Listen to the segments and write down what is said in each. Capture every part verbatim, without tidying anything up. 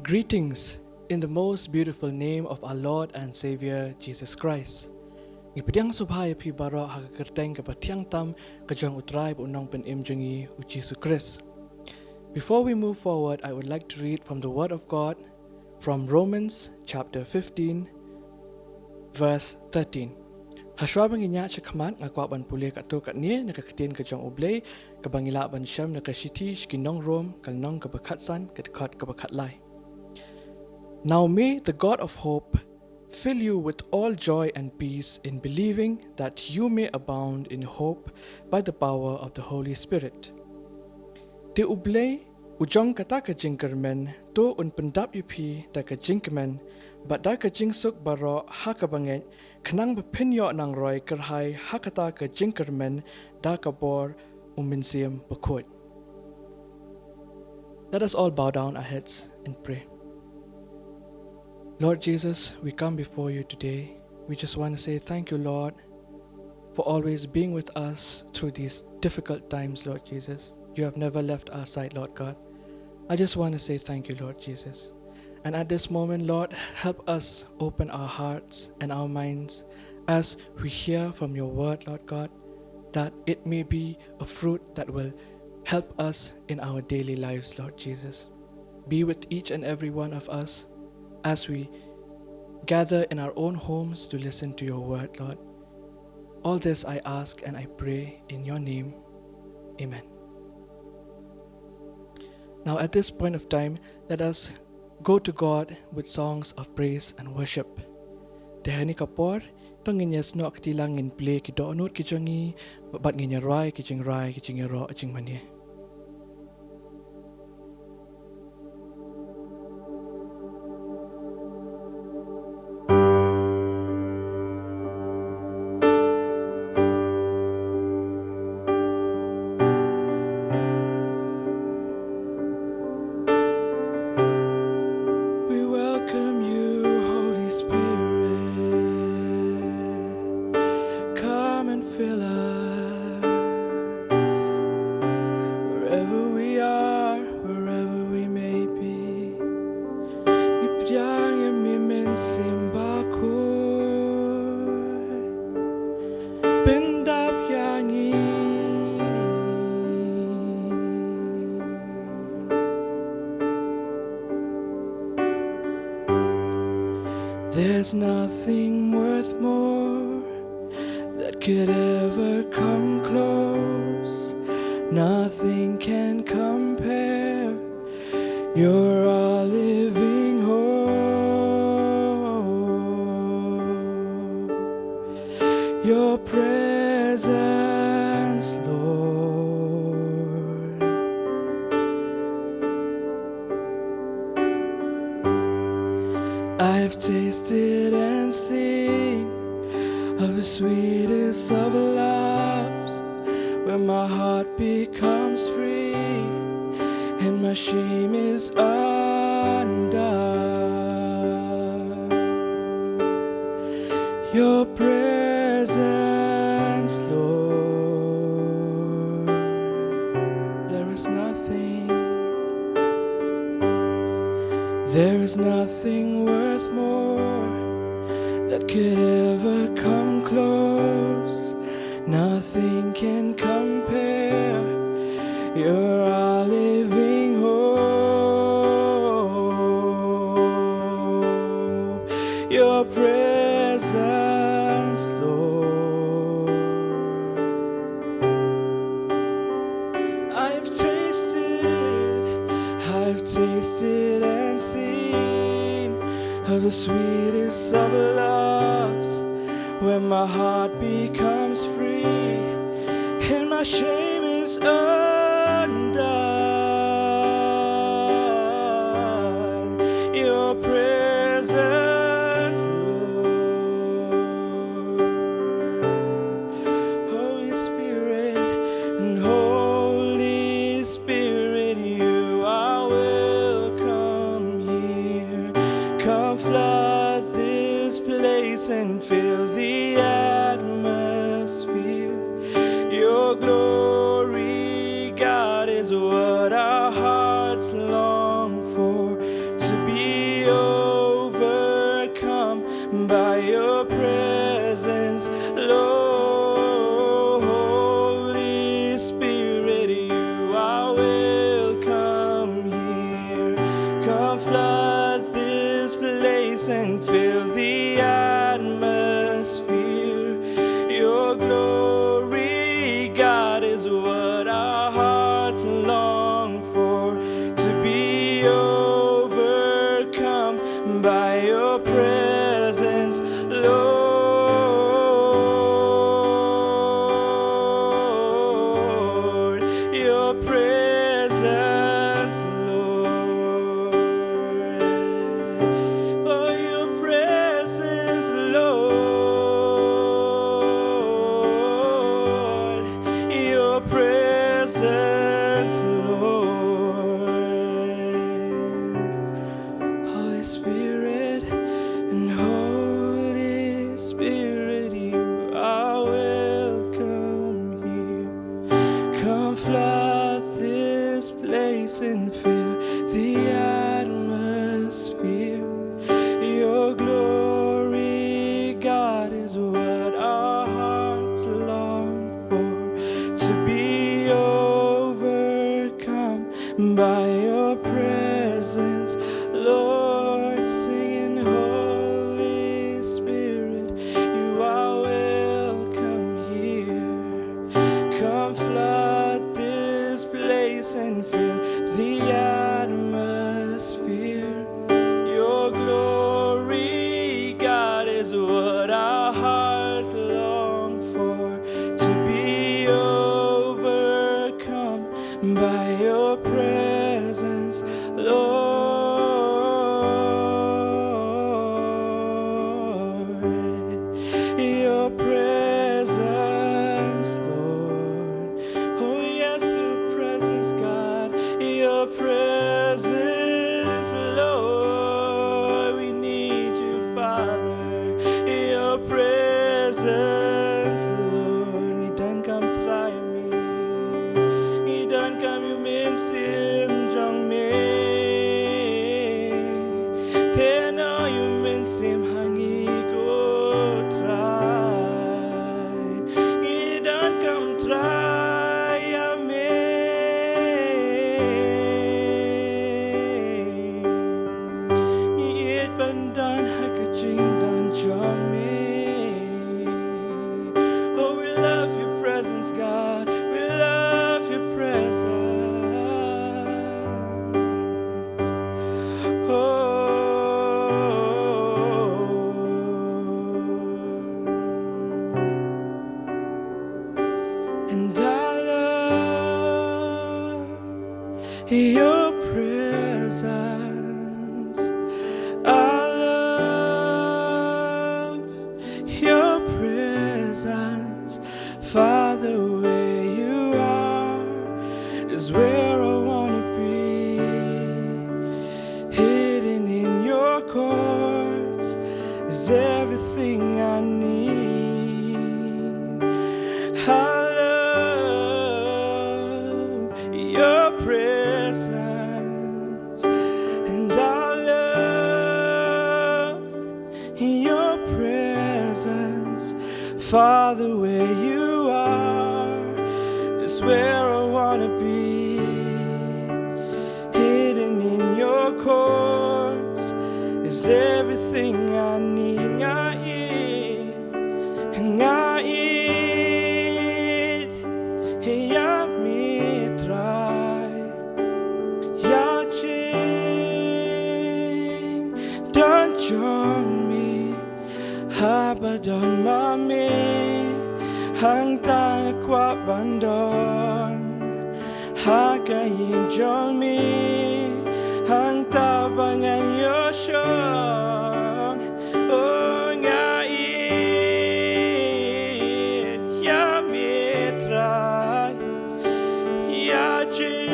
Greetings in the most beautiful name of our Lord and Savior Jesus Christ. Ngi pdiang sngewbha ïa phi baroh ha ka kyrteng kaba thiang tam ka jong U Trai bad U Nongpynim jong ngi U Jisu Khrist. Before we move forward, I would like to read from the Word of God from Romans chapter fifteen, verse thirteen. Hashwa ba ngin ïaid shakhmat, nga kwah ban pule katto katne na ka ktien ka jong U Blei kaba ngi lah ban shem na ka shithi sha ki nong Rom, ka lynnong kaba khatsan, ka dkhot kaba khatlai. Now may the God of hope fill you with all joy and peace in believing, that you may abound in hope by the power of the Holy Spirit. Te U Blei u jong kata ka jingkyrmen, to un pyndap ïa phi da ka jingkmen bad da ka jingsuk baroh ha kaba ngeit, khnang ba phin ïoh nangroi kyrhai ha kata ka jingkyrmen da ka bor U Mynsiem Bakhuid. Let us all bow down our heads and pray. Lord Jesus, we come before you today. We just want to say thank you, Lord, for always being with us through these difficult times, Lord Jesus. You have never left our side, Lord God. I just want to say thank you, Lord Jesus. And at this moment, Lord, help us open our hearts and our minds as we hear from your word, Lord God, that it may be a fruit that will help us in our daily lives, Lord Jesus. Be with each and every one of us as we gather in our own homes to listen to your word, Lord. All this I ask and I pray in your name. Amen. Now, at this point of time, let us go to God with songs of praise and worship. Te ha kane ka por, to ngin ïasnoh kti lang, ngin plie ki dohnud ki jong ngi, bad ngin ïa rwai ki jingrai, ki jingïaroh jingmane. We welcome you, Holy Spirit. Come and fill us. Wherever we are, wherever we may be, ngi pdiang ïa me Mynsiem Bakhuid. Pyndap ïa ngi. There's nothing worth more that could ever come close. Nothing can compare. You're our living hope. Your presence, Lord. I've tasted and seen of the sweetest of loves, where my heart becomes free and my shame is undone. Your presence, Lord. There is nothing, there is nothing worth more that could ever come close. Nothing can compare. You're our living hope. Your presence, Lord. I've tasted, I've tasted and seen of the sweetest of loves, when my heart becomes free and my shame is undone. Your presence, Lord. Holy Spirit, and Holy Spirit, you are welcome here. Come flood this place and fill the atmosphere. Your glory, God, is what our hearts long for. and fill the atmosphere. Your glory, God, is what our hearts long for, to be overcome by your presence, Lord. Your presence, Lord. Oh, your presence, Lord. Your presence, Lord. Holy Spirit, and Holy Spirit, you are welcome here. Come flood this place and fill the atmosphere. Your glory, God, is what our hearts long for, to be overcome by your presence, Lord. Singing, Holy Spirit, you are welcome here. Come flood this place and fill the atmosphere. Your glory, God, is what our hearts long for, to be overcome by your presence, Lord. Your presence, Lord. Oh, yes, your presence, God. Your presence, Lord. We need you, Father. Your presence, Lord. Ngi donkam Trai ïa me. Ngi donkam ïa u Mynsiem jong me. Theh noh ïa u Mynsiem ha ngi, ko Trai. Ngi donkam Trai ïa me. Ngi ïeit ban don ha ka jingdon jong me. Oh, we love your presence, God. We love your presence. Oh. And I love your presence. I love your presence. Father, where you are is where I wanna be. Hidden in your courts is everything I need. I love your presence, and I love your presence. Father, where you are is where I wanna be. Hidden in your courts is everything I need. Nga ïeit, nga ïeit ïa me Trai. Ïa jingdon jong me, haba don ma me, hangta nga kwah ban don. Ha ka ïing jong me, hangta ba ngan ïoh shong. Oh, nga ïeit ïa me Trai. Ïa jingdon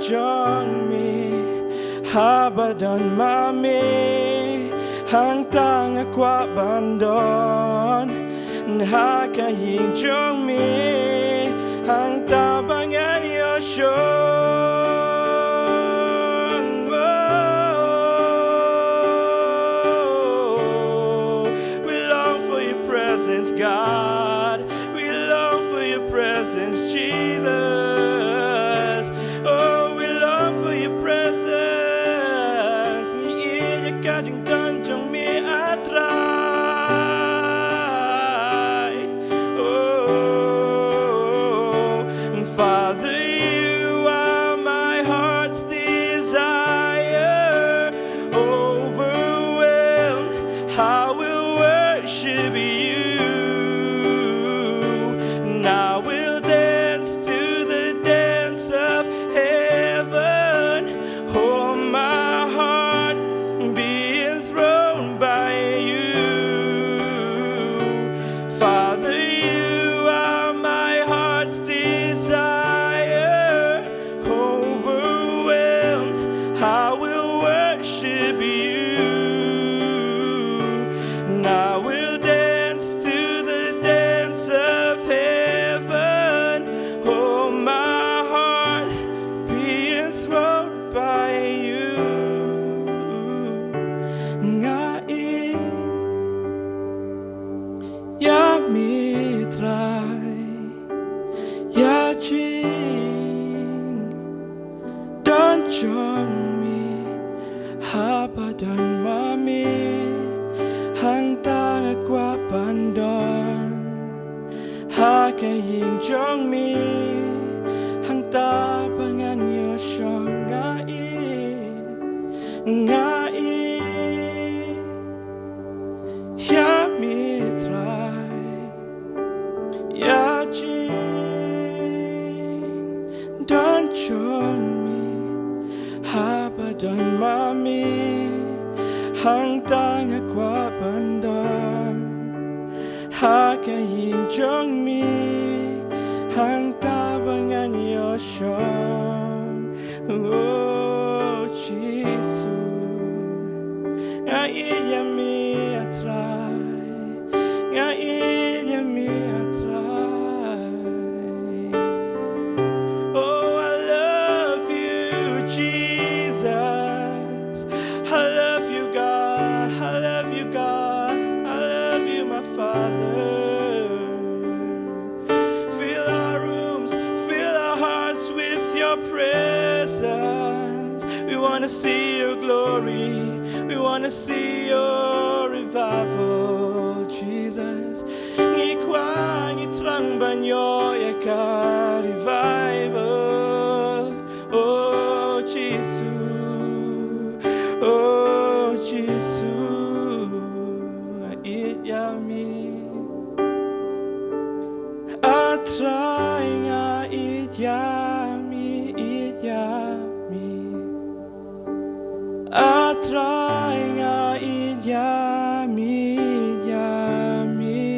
jong me, haba don ma me, hangta nga kwah ban don. Ha ka ïing jong me, hangta ba ngan ïoh shong. Oh, we long for your presence, God. We long for your presence, Jesus. Oh, we long for your presence. worship you. And I will dance to the dance of heaven. Oh, my heart be enthroned by you. Nga i ya mi Trai, ya jing don jong mi, haba don ma mi, hangta nga kwah ban don ha ka ïing jong mi, hangta ba ngan ïoh shong. Nga i, nga i ya mi Trai, ya jing don jong mi, haba don ma mi, hangta nga kwah ban don ha ka ïing jong mi, hangta ba ngan ïoh shong. Oh Jisu, nga i ya mi a Trai, nga i ya mi a Trai. Oh, I love you, Jesus. I love you, God. I love you, God. I love you, my Father. Fill our rooms, fill our hearts with your presence. We want to see your glory. We want to see your revival, Jesus. Ngi kwah, ngi thrang ban ïoh ïa ka revival. Oh Jisu, oh Jisu, nga ïeit ïa mi. A Trai, nga ïeit ïa mi, ïeit ïa mi. A Trai, nga ïeit ïa mi, ïeit ïa mi.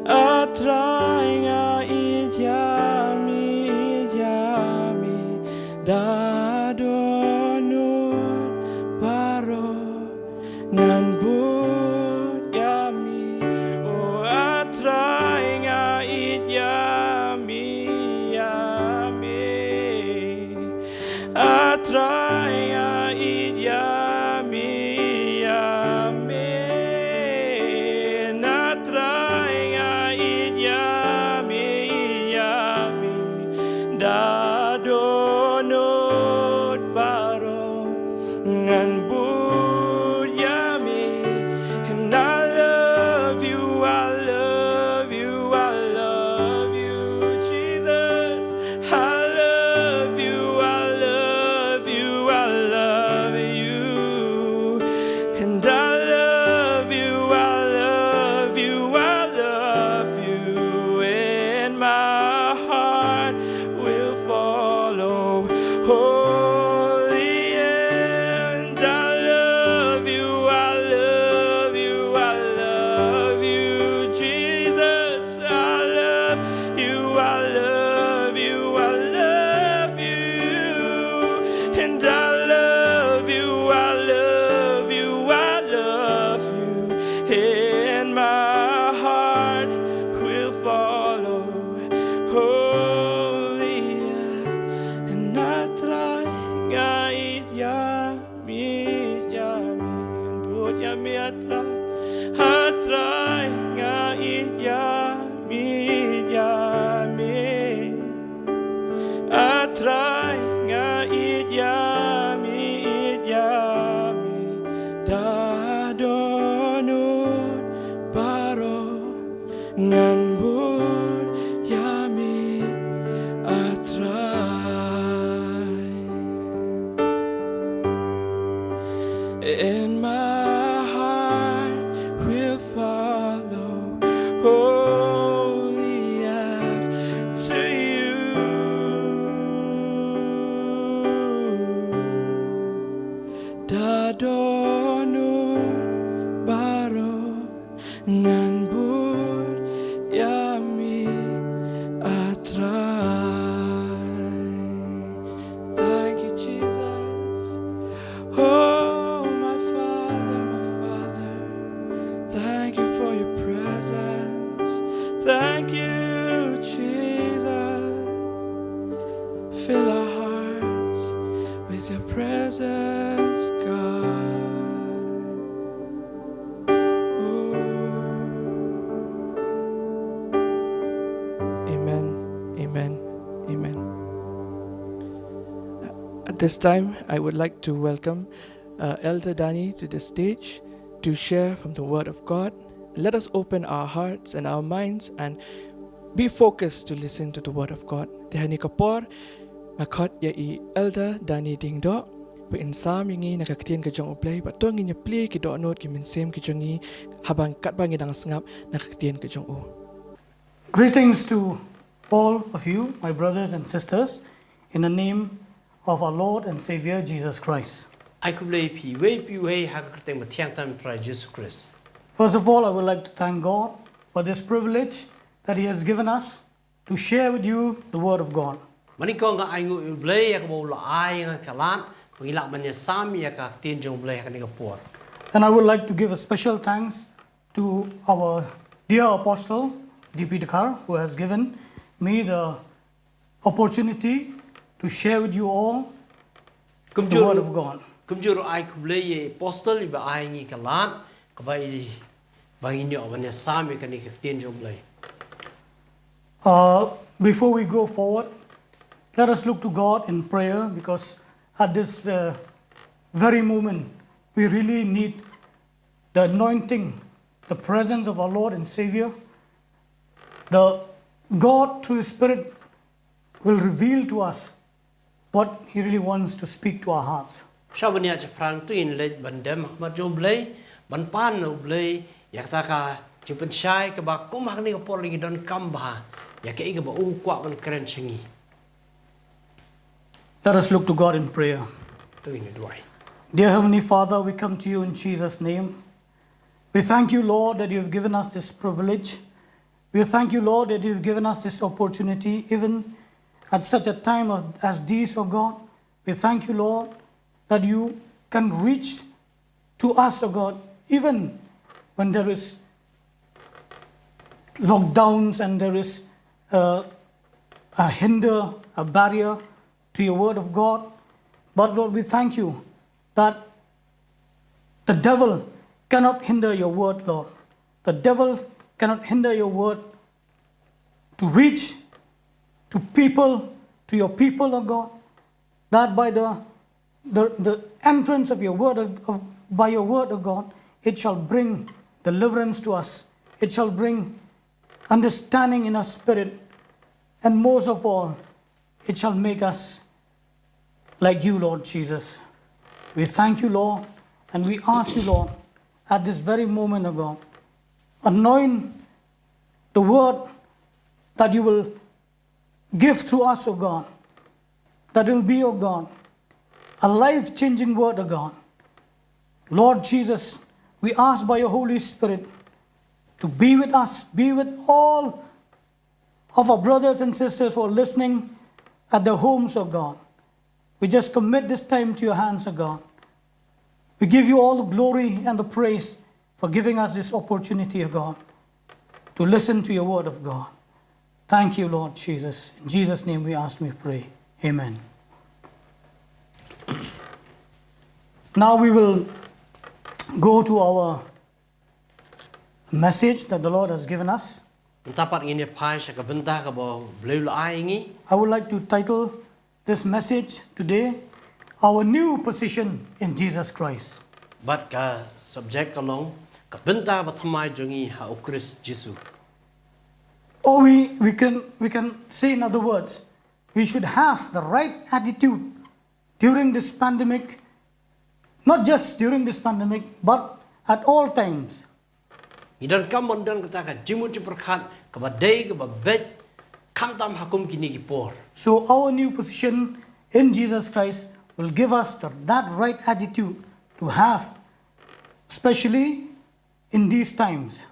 A Trai, nga ïeit ïa mi, ïeit ïa mi. Da dohnud baroh ngan bud ïa mi. Oh, A Trai, nga ïeit ïa mi, ïa mi. A Trai, nga ïeit ïa mi, ïa mi. A Trai, nga ïeit ïa mi, ïa mi. Da dohnud baroh ngan bud ïa mi. And I love you, I love you, I love you, Jesus. I love you, I love you, I love you. And I love you, I love you, I love you. And my heart will follow. Holy, and I love you, I love you, I love you, Jesus. I love you, I love you, I love you. And I love you, I love you, I love you. And my heart will follow. Holy, and A Trai, nga ïeit ïa mi, ïeit ïa mi. Bud ïa mi, A Trai. A Trai, nga ïeit ïa mi, ïeit ïa mi. A Trai, nga ïeit ïa mi, ïeit ïa mi. Da dohnud baroh ngan bud ïa mi, A Trai. And my heart will follow only after you. Da dohnud baroh ngan bud ïa mi, A Trai. Thank you, Jesus. Oh, my Father, my Father, thank you for your presence. Thank you, Jesus. Fill our hearts with your presence, God. Oh. Amen. Amen. Amen. At this time, I would like to welcome uh, Elder Danny to the stage to share from the Word of God. Let us open our hearts and our minds and be focused to listen to the Word of God. Te ha kane ka por, nga khot ïa i Elder Danny Diengdoh, ba in sam ïa ngi na ka ktien ka jong U Blei, bad to ngin ïa plie ki dohnud ki mynsiem ki jong ngi, haba katba ngi dang sngap na ka ktien ka jong U. Greetings to all of you, my brothers and sisters, in the name of our Lord and Savior Jesus Christ. Ai khublei ïa phi, wei pa wei ha ka kyrteng ba thiang tam Trai Jisu Khrist. First of all, I would like to thank God for this privilege that He has given us to share with you the Word of God. Banyngkong nga ai nguh ïa U Blei ïa kaba U la ai ïa nga ka lad ba ngi lah ban ïa sam ïa ka ktien jong U Blei ha kane ka por. And I would like to give a special thanks to our dear apostle, D P Dkhar, who has given me the opportunity to share with you all the word of God. Kumjuh ruh ai khublei ïa i apostle iba ai ngi ka lad kaba i, ba ngin ïoh ban ïa sam ïa kane ka ktien jong U Blei. Uh, before we go forward, let us look to God in prayer, because at this uh, very moment, we really need the anointing, the presence of our Lord and Savior. The God, through His Spirit, will reveal to us what He really wants to speak to our hearts. Sha ban ïa shaphrang to ngin leit ban dem ha khmat jong U Blei, ban pan na U Blei ïa kata ka jingpynshai kaba kum ha kane ka por ngi donkam bha ïa kaei kaba U kwah ban kren sha ngi. Let us look to God in prayer. To ngin ïa duwai. Dear Heavenly Father, we come to you in Jesus' name. We thank you, Lord, that you have given us this privilege. We thank you, Lord, that you've given us this opportunity, even at such a time of, as this, oh God. We thank you, Lord, that you can reach to us, oh God, even when there is lockdowns and there is uh, a hinder, a barrier to your word of God. But Lord, we thank you that the devil cannot hinder your word, Lord. The devil cannot hinder your word to reach to people, to your people, oh God, that by the, the, the entrance of your word, of, by your word, oh God, it shall bring deliverance to us. It shall bring understanding in our spirit. And most of all, it shall make us like you, Lord Jesus. We thank you, Lord, and we ask you, Lord, at this very moment, oh God, anoint the word that you will give through us, oh God, that will be, oh God, a life-changing word, oh God. Lord Jesus, we ask by your Holy Spirit to be with us, be with all of our brothers and sisters who are listening at their homes, oh God. We just commit this time to your hands, oh God. We give you all the glory and the praise for giving us this opportunity, oh God, to listen to your word of God. Thank you, Lord Jesus. In Jesus' name we ask, we pray. Amen. Now we will go to our message that the Lord has given us. Mynta pat ngin ïa phai sha ka bynta kaba U Blei u la ai ïa ngi. I would like to title this message today, Our New Position in Jesus Christ. Bad ka subject ka long, ka bynta bathymmai jong ngi ha U Khrist Jisu. Or we, we can, we can say in other words, we should have the right attitude during this pandemic, not just during this pandemic, but at all times. Ngi donkam ban don kata ka jingmut jingpyrkhat kaba dei kaba beit khamtam ha kum kine ki por. So our new position in Jesus Christ will give us the, that right attitude to have, especially in these times.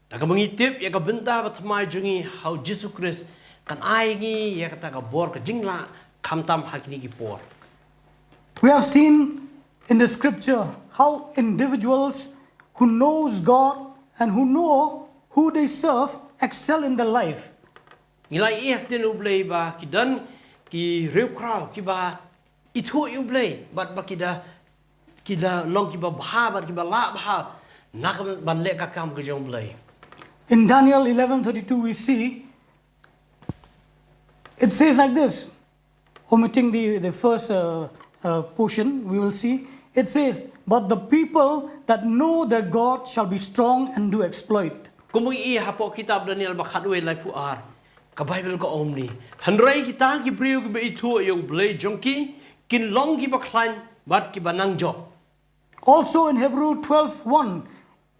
Da kaba ngi tip ïa ka bynta bathymmai jong ngi ha U Jisu Khrist kan ai ngi ïa kata ka bor ka jinglah khamtam ha kine ki por. We have seen in the scripture how individuals who knows God and who know who they serve excel in their life. Ngi la ïohi ha ktien U Blei ba ki don ki riewkhraw kiba ithuh ïa U Blei bad ba ki da ki da long kiba bha bad kiba lah bha na ka ban leh ka kam ka jong U Blei. In Daniel eleven thirty-two we see it says like this. Omitting the, the first uh, uh, portion, we will see. It says, "But the people that know their God shall be strong and do exploit." Kumba ngi ïohi hapoh kitab Daniel ba khatwei laiphew ar, ka Baibl ka ong kumne, "Hynrei kita ki briew kiba ithuh ïa U Blei jong ki, kin long kiba khlaiñ bad kiba nang jop." Also in Hebrew twelve one,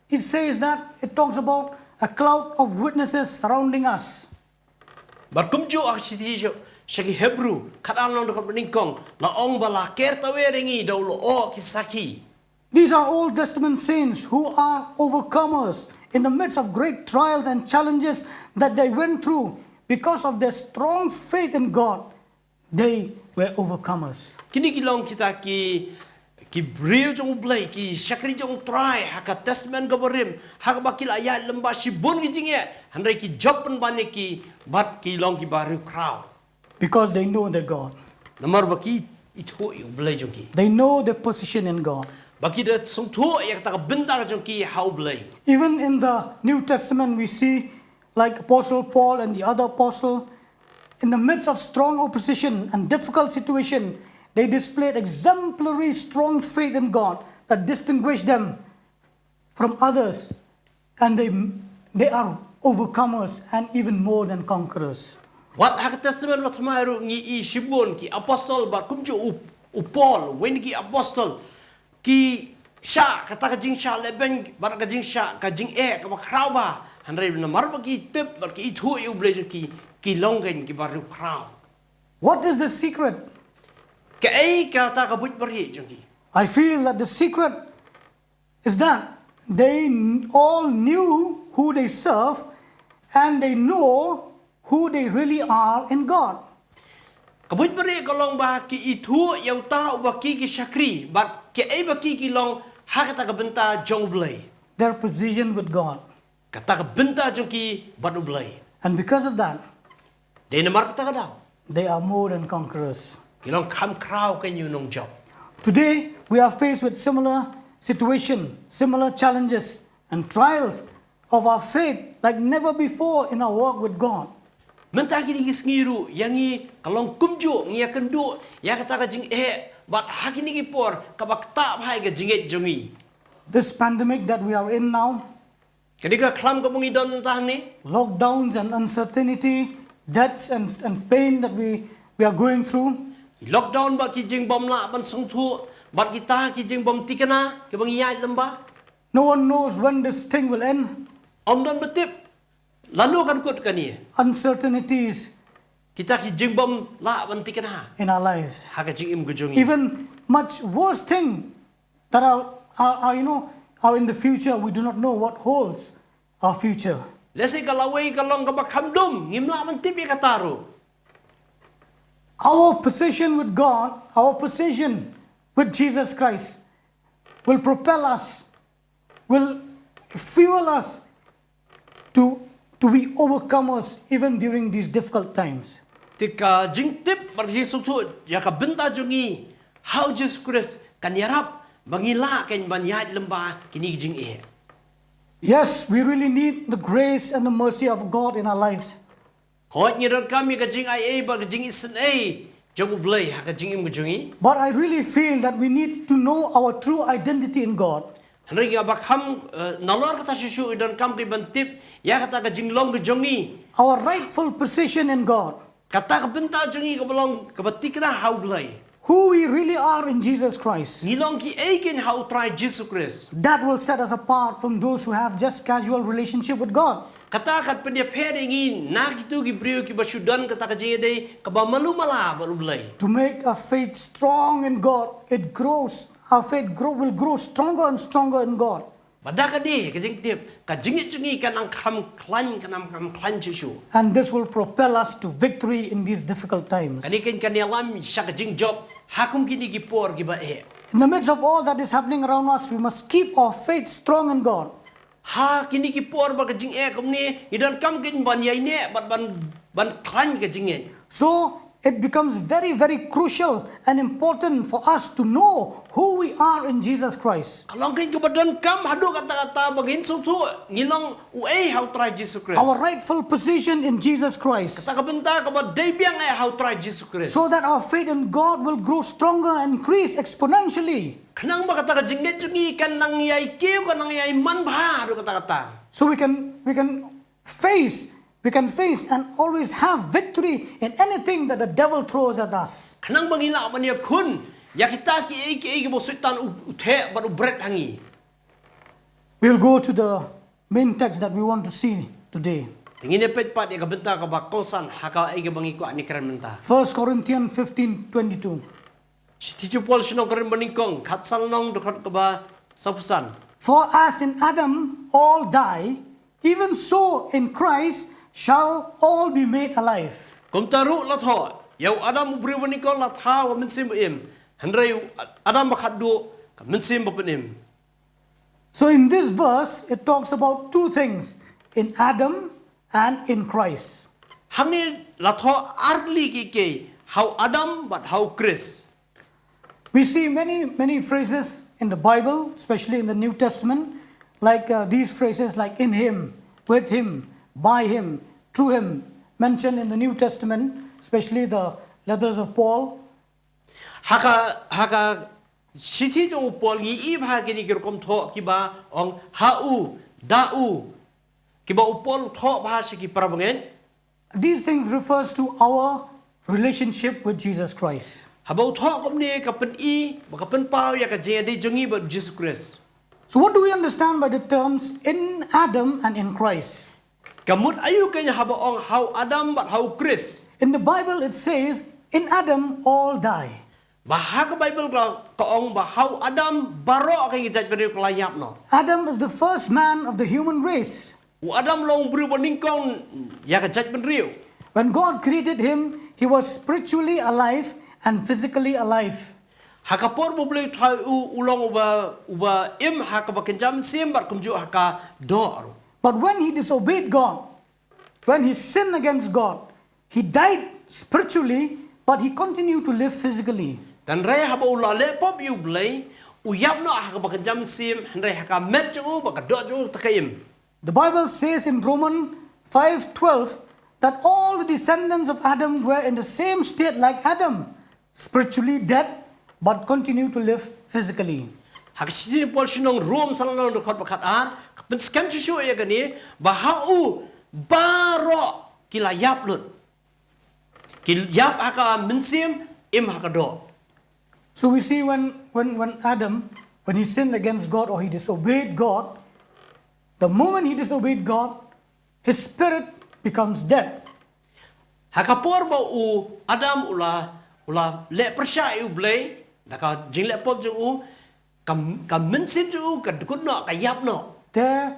it says that it talks about a cloud of witnesses surrounding us. Bad kumjuh ha ka shithi sha ki Hebrew khatar lynnong dkhot ba nyngkong la ong ba la ker tawiar ïa ngi da u lyoh ki sakhi. These are Old Testament saints who are overcomers in the midst of great trials and challenges that they went through. Because of their strong faith in God, they were overcomers. Kine ki long kita ki ki briew jong U Blei, ki shakri jong U Trai ha ka Testament kaba rim, ha kaba ki la ïaid lem bad shibun ki jingeh, hynrei ki jop pynban ïa ki bad ki long kiba riewkhraw. Because they know their God. Namar ba ki ithuh ïa U Blei jong ki. They know their position in God. Ba ki da sngewthuh ïa kata ka bynta jong ki ha U Blei. Even in the New Testament, we see, like Apostle Paul and the other apostle, in the midst of strong opposition and difficult situation, they displayed exemplary strong faith in God that distinguished them from others, and they, they are overcomers and even more than conquerors. Wat ha ka Testament Bathymmai ruh ngi ïohi shibun ki apostol bad kumjuh u, u Paul, uwei na ki apostol, ki shah kata ka jingshah lehbeiñ bad ka jingshah ka jingeh kaba khraw bha, hynrei namar ba ki tip bad ki ithuh ïa U Blei jong ki, ki long kein kiba riewkhraw. What is the secret? Kaei kata ka buit barieh jong ki? I feel that the secret is that they n- all knew who they serve and they know who they really are in God. Ka buit barieh ka long ba ki ithuh ïa uta uba ki ki shakri bad kaei ba ki ki long ha kata ka bynta jong U Blei. Their position with God. Kata ka bynta jong ki bad U Blei. And because of that, dei namar kata ka daw, they are more than conquerors. Ki long kham khraw kein u nongjop. Today, we are faced with similar situation, similar challenges and trials of our faith like never before in our walk with God. Mynta kine ki sngi ruh ïa ngi ka long kumjuh, ngi ïakynduh ïa kata ka jingeh bad ha kine ki por kaba ktah bha ïa ka jingngeit jong ngi. This pandemic that we are in now, kane ka khlam kaba ngi don mynta hangne, lockdowns and uncertainty, deaths and, and pain that we, we are going through. Lockdown bad ki jingbym lah ban sngewthuh bad kita ki jingbym thikna kiba ngi ïaid lem bad. No one knows when this thing will end. Ym don ba tip lano kan kut kane. Uncertainties, kita ki jingbym lah ban thikna, in our lives, ha ka jingim ka jong ngi. Even much worse thing that are, are, are, you know, are in the future, we do not know what holds our future. Lehse ka lawei ka long kaba kham dum, ngim lah ban tip ïa kata ruh. Our position with God, our position with Jesus Christ will propel us, will fuel us to, to be overcomers even during these difficult times. Te ka jingtip bad ka jingsngewthuh ïa ka bynta jong ngi ha u Jisu Khrist kan ïarap ba ngi lah kein ban ïaid lem bad kine ki jingeh. Yes, we really need the grace and the mercy of God in our lives. Hooid, ngi donkam ïa ka jingaiei bad ka jingisynei jong U Blei ha ka jingim ka jong ngi. But I really feel that we need to know our true identity in God. Hynrei ngi ïa ba kham, eh, nalor kata shuh shuh ngi donkam kein ban tip ïa kata ka jinglong ka jong ngi. Our rightful position in God. Kata ka bynta jong ngi kaba long kaba thikna ha U Blei. Who we really are in Jesus Christ. Ngi long kiei kein ha u Trai Jisu Khrist. That will set us apart from those who have just casual relationship with God. Kata kan pynïapher ïa ngi na kito ki briew kiba shu don kata ka jingïadei kaba malu mala bad U Blei. To make our faith strong in God, it grows. Our faith grow, will grow stronger and stronger in God. Bad da kane ka jingtip, ka jingngeit jong ngi kan nang kham khlaiñ, kan nang kham khlaiñ shuh shuh. And this will propel us to victory in these difficult times. Kane kein kan ïalam sha ka jingjop ha kum kine ki por kiba eh. In the midst of all that is happening around us, we must keep our faith strong in God. Ha kine ki por ba ka jingeh kumne, ngi donkam kein ban ïai neh bad ban ban khlaiñ ka jingngeit. So it becomes very, very crucial and important for us to know who we are in Jesus Christ. Ka long kein kaba donkam haduh katta katta ba ngin sngewthuh ngi long uei ha u Trai Jisu Khrist. Our rightful position in Jesus Christ. Kata ka bynta kaba dei biang eh ha u Trai Jisu Khrist. So that our faith in God will grow stronger and increase exponentially. Khnang ba kata ka jingngeit jong ngi kan nang ïai kiew, kan nang ïai man bha haduh katta katta. So we can we can face we can face and always have victory in anything that the devil throws at us. Khnang ba ngi lah ban ïakhun ïa kita kiei kiei kiba u Soitan u u theh bad u bret ha ngi. We'll go to the main text that we want to see today. Te ngin ïa peit pat ïa ka bynta kaba kongsan ha kaei kaba ngi kwah ban ïakren mynta. First Corinthians fifteen twenty-two. Shithi jong u Paul sha ki nong Korinth banyngkong, khatsan lynnong, dkhot kaba sawphew san. For as in Adam all die, even so in Christ shall all be made alive. Kumta ruh la thoh, ïa u Adam u briew banyngkong la thaw ha ka mynsiem ba im, hynrei ïa u Adam ba khatduh ka mynsiem ba pynim. So in this verse, it talks about two things, in Adam and in Christ. Hangne la thoh ar tylli ki kiei, ha u Adam bad ha u Khrist. We see many, many phrases in the Bible, especially in the New Testament, like uh, these phrases like in him, with him, by him, through him, mentioned in the New Testament, especially the letters of Paul. Ha ka ha ka shithi jong u Paul ngi i bha kine ki rukom thoh kiba ong ha u, da u, kiba u Paul u thoh bha sha ki para bangeit. These things refers to our relationship with Jesus Christ. Haba u thoh kumne ka pyni ba ka pynpaw ïa ka jingïadei jong ngi bad u Jisu Khrist. So what do we understand by the terms in Adam and in Christ? Ka mut aïu kein haba ong ha u Adam bad ha u Khrist? In the Bible it says, in Adam all die. Ba ha ka Baibl ka ong ba ha u Adam baroh ki jaitbynriew ki la ïap noh. Adam is the first man of the human race. U Adam u long u briew banyngkong ïa ka jaitbynriew. When God created him, he was spiritually alive and physically alive. Ha ka por ba u Blei u thaw ïa u, u long uba uba im ha kaba kynja mynsiem bad kumjuh ha ka doh ruh. But when he disobeyed God, when he sinned against God, he died spiritually, but he continued to live physically. Hynrei haba u la leh pop ïa u Blei, u ïap noh ha kaba kynja mynsiem, hynrei ha ka met jong u bad ka doh jong u te ka im. The Bible says in Romans five twelve that all the descendants of Adam were in the same state like Adam, spiritually dead, but continue to live physically. Ha ka shithi u Paul sha ki nong Rom, san lynnong, dkhot ba khatar, ka pynskhem shuh shuh ïa kane ba ha u baroh ki la ïap lut. Ki ïap ha ka mynsiem, im ha ka doh. So we see when, when, when Adam, when he sinned against God or he disobeyed God, the moment he disobeyed God, his spirit becomes dead. Ha ka por ba u Adam u la u la leh pyrshah ïa u Blei, da ka jingleh pop jong u, ka, ka mynsiem jong u ka dkut noh, ka ïap noh. There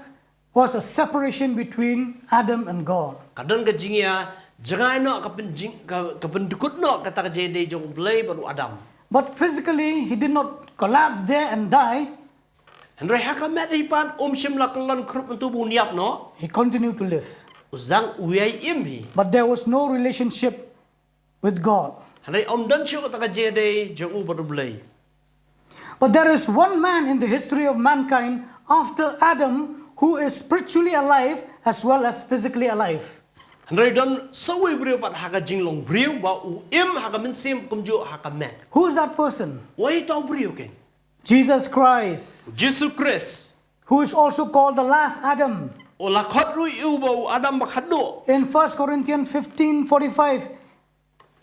was a separation between Adam and God. Ka don ka jingïa jngai noh, ka pynjing, ka, ka pyndkut noh kata ka jingïadei jong u Blei bad u Adam. But physically he did not collapse there and die. Hynrei ha ka met hi pat um shym la kyllon khrup hangto ba un ïap noh. He continued to live. U sdang u ïai im hi. But there was no relationship with God. Hynrei um don shuh kata ka jingïadei jong u bad u Blei. But there is one man in the history of mankind after Adam who is spiritually alive as well as physically alive. Hynrei don sa uwei u briew pat ha ka jinglong briew ba u im ha ka mynsiem kumjuh ha ka met. Who is that person? Uei uta u briew kein? Jesus Christ. U Jisu Khrist. Who is also called the last Adam. U la khot ruh ïa u ba u Adam ba khatduh. In First Corinthians fifteen forty-five,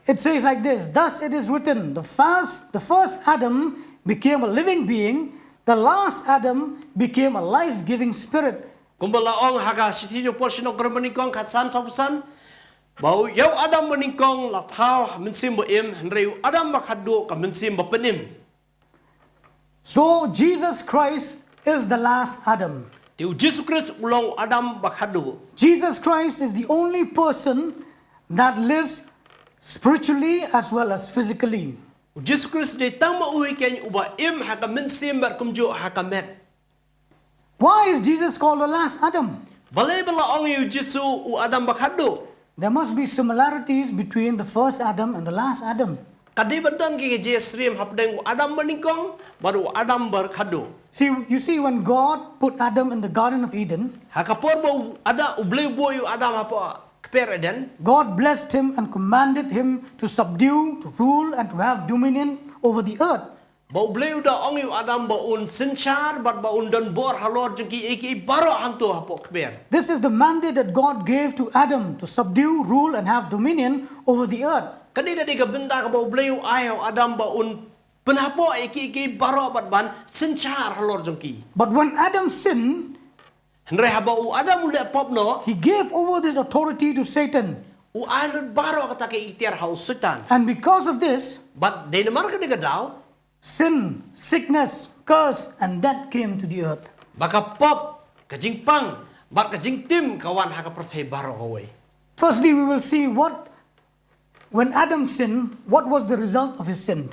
it says like this, thus it is written, the first, the first Adam became a living being, the last Adam became a life-giving spirit. Kumba la ong ha ka shithi jong u Paul sha ki nong Korinth banyngkong khatsan, sawphew san, ba ïa u Adam banyngkong la thaw ha mynsiem ba im, hynrei u Adam ba khatduh ka mynsiem ba pynim. So Jesus Christ is the last Adam. Te u Jisu Khrist u long u Adam ba khatduh. Jesus Christ is the only person that lives spiritually as well as physically. U Jisu Khrist dei tang ma u hi keiñ uba im ha ka mynsiem bad kumjuh ha ka met. Why is Jesus called the last Adam? Balei ba la ong ïa u Jisu u Adam ba khadduh? There must be similarities between the first Adam and the last Adam. Ka dei ban don ki ka jingsyriem hapdeng u Adam ba nyngkong bad u Adam ba khadduh. See, you see, when God put Adam in the Garden of Eden, ha ka por ba u Adam, U Blei u buh ïa u Adam hapoh kper Eden, God blessed him and commanded him to subdue, to rule, and to have dominion over the earth. Ba U Blei u da ong ïa u Adam ba un synshar bad ba un don bor halor jong kiei kiei baroh hangto hapoh kper. This is the mandate that God gave to Adam to subdue, rule, and have dominion over the earth. Kane ka dei ka bynta kaba U Blei u ai ha u Adam ba un pynhapoh ïa kiei kiei baroh bad ban synshar halor jong ki. But when Adam sinned, Hynrei haba u Adam u leh pop noh, he gave over this authority to Satan. U ai lut baroh kata ka iktiar ha u Soitan. And because of this, bad dei namar kane ka daw, sin, sickness, curse, and death came to the earth. Ba ka pop, ka jingpang bad ka jingtim ka wan ha ka pyrthei baroh kawei. Firstly, we will see what, when Adam sinned, what was the result of his sin.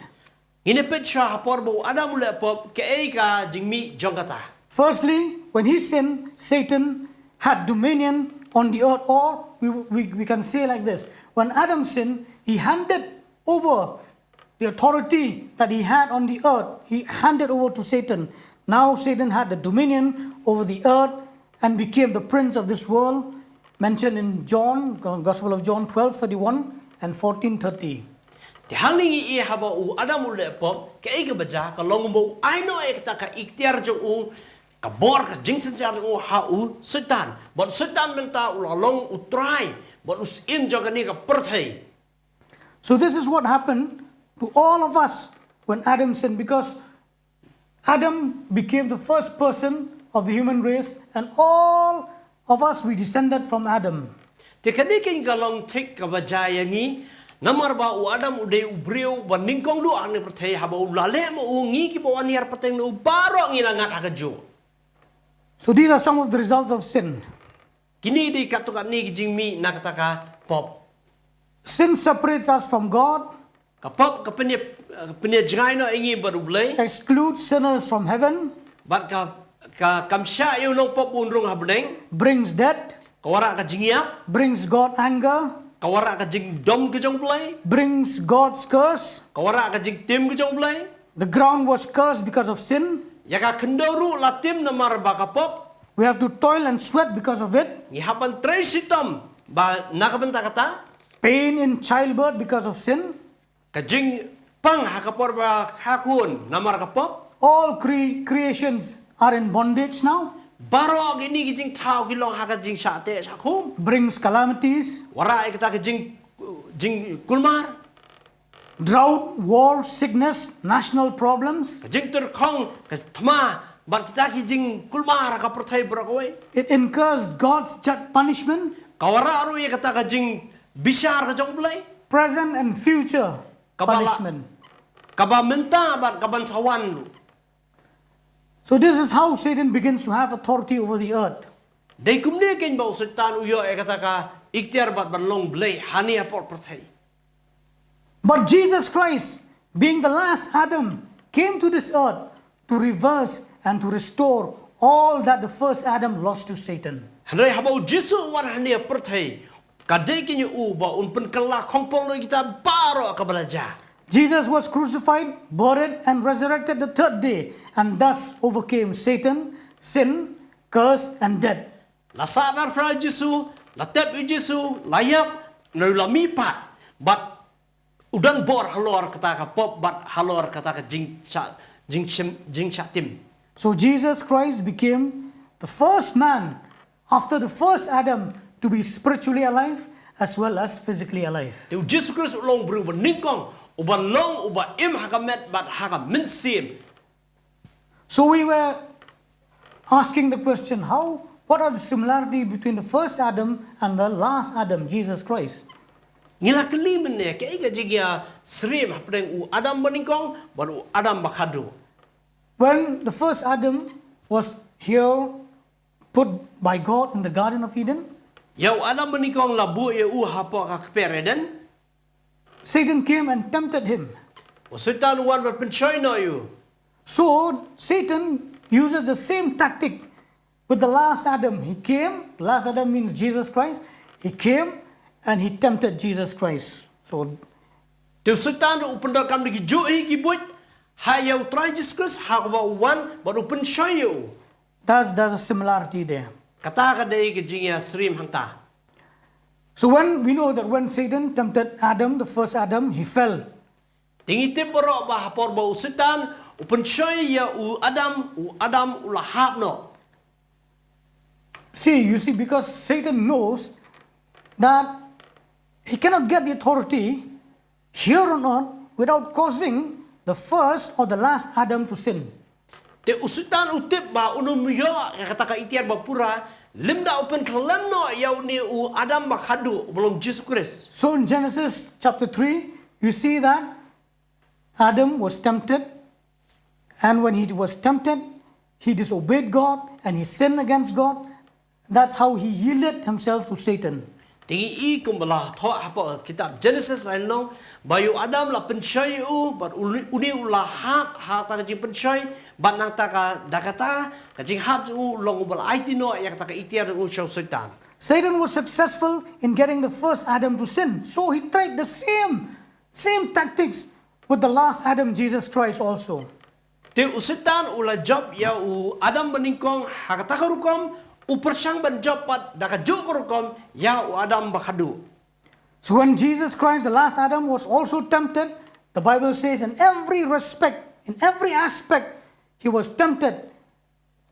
Ngin ïa peit shuwa ha por ba u Adam u leh pop kaei ka jingmih jong kata. Firstly, when he sinned, Satan had dominion on the earth, or we, we, we can say like this, when Adam sinned, he handed over the authority that he had on the earth, he handed over to Satan. Now Satan had the dominion over the earth and became the prince of this world, mentioned in John, Gospel of John twelve thirty-one and fourteen thirty. Te hangne ngi i haba u Adam u leh pop, kaei kaba jia, ka long ba u ai noh ïa kata ka iktiar jong u, ka bor ka jingsynshar jong u ha u Soitan. Bad u Soitan mynta u la long u trai bad u syiem jong kane ka pyrthei. So this is what happened to all of us when Adam sinned, because Adam became the first person of the human race, and all of us, we descended from Adam. Te kane keiñ ka long thik kaba jia ïa ngi, namar ba u Adam u dei u briew ba nyngkong duh ha kane ka pyrthei, haba u la leh ma u, ngi kiba wan hiar pateng na u baroh ngi la ngat ha kajuh. So these are some of the results of sin. Kine dei katto katne ki jingmih na kata ka pop. Sin separates us from God, Ka pop ka pynïa, ka pynïajngai noh ïa ngi bad U Blei. Excludes sinners from heaven. Bad ka, ka kam shah ïa u nongpop ba un rung ha bneng. Brings death. Ka wanrah ka jingïap. Brings God anger. Ka wanrah ka jingdom ka jong U Blei. Brings God's curse. Ka wanrah ka jingtim ka jong U Blei. The ground was cursed because of sin. Ïa ka khyndew ruh la tim namar ba ka pop. We have to toil and sweat because of it. Ngi hap ban trei shitom ba na ka bynta kata. Pain in childbirth because of sin. Ka jingpang ha ka por ba ka khun namar ka pop. All cre- creations are in bondage now. Baroh kine ki jingthaw ki long ha ka jingshah teh shah khum. Brings calamities. Wanrah ïa kata ka jing jingkulmar. Drought, war, sickness, national problems. Ka jingtyrkhong, ka thma, bad kita ki jingkulmar ha ka pyrthei baroh kawei. It incurs God's just punishment. Ka wanrah ruh ïa kata ka jingbishar ka jong U Blei. Present and future punishment. Kaba mynta bad kaban sa wan ruh. So this is how Satan begins to have authority over the earth. Dei kumne keiñ ba u Soitan u ïoh ïa kata ka iktiar bad ban long blei hangne hapoh pyrthei. But Jesus Christ, being the last Adam, came to this earth to reverse and to restore all that the first Adam lost to Satan. Hynrei haba u Jisu u wan hangne ha pyrthei, ka dei keiñ ïa u ba un pynkylla khongpong noh ïa kita baroh kaba la jia. Jesus was crucified, buried, and resurrected the third day, and thus overcame Satan, sin, curse, and death. La sahnarphna ïa u Jisu, la tep ïa u Jisu, la ïap, naduh la mihpat. Bad u don bor halor kata ka pop bad halor kata ka jingshah, jingshim, jingshah tim. So Jesus Christ became the first man after the first Adam to be spiritually alive as well as physically alive. Te u Jisu Khrist u long briew ba nyngkong, uba long, uba im ha ka met bad ha ka mynsiem. So we were asking the question, how, what are the similarity between the first Adam and the last Adam, Jesus Christ? Ngi la kylli mynne, kaei ka jingïasyriem hapdeng u Adam ba nyngkong bad u Adam ba khadduh. When the first Adam was here put by God in the Garden of Eden, ïa u Adam ba nyngkong la buh ïa u hapoh ka kper Eden. Satan came and tempted him. U Soitan u wan ban pynshoi noh ïa u. So Satan uses the same tactic with the last Adam. He came, the last Adam means Jesus Christ. He came and he tempted Jesus Christ. So Te u Soitan u pyndonkam da ki juh hi ki buit ha ïa u Trai Jisu Khrist ha kaba u wan bad u pynshoi ïa u. that's, that's a similarity there. Kata ka dei ka jingïasyriem hangta. So when we know that when Satan tempted Adam, the first Adam, he fell. Te ngi tip baroh ba ha por ba u Soitan u pynshoi ïa u Adam, u Adam u la hap noh. See, you see, because Satan knows that he cannot get the authority here on earth without causing the first or the last Adam to sin. Te u Soitan u tip ba un ym ïoh ïa kata ka iktiar ba pura lymda u pynkhlem noh ïa une u Adam ba khadduh uba long Jisu Khrist. So in Genesis chapter three, you see that Adam was tempted, and when he was tempted, he disobeyed God and he sinned against God. That's how he yielded himself to Satan. Te ngi i kumba la thoh hapoh kitab Genesis lynnong ba ïa u Adam la pynshoi ïa u bad une u la hap ha kata ka jingpynshoi bad nangta ka da kata ka jinghap jong u u long uba la aiti noh ïa kata ka iktiar jong u sha u Soitan. Satan was successful in getting the first Adam to sin, so he tried the same same tactics with the last Adam, Jesus Christ, also. Te u Soitan u la jop ïa u Adam ba nyngkong ha kata ka rukom, u pyrshang ban jop pat da kajuh ka rukom ïa u Adam ba khadduh. So when Jesus Christ, the last Adam, was also tempted, the Bible says, in every respect, in every aspect, he was tempted.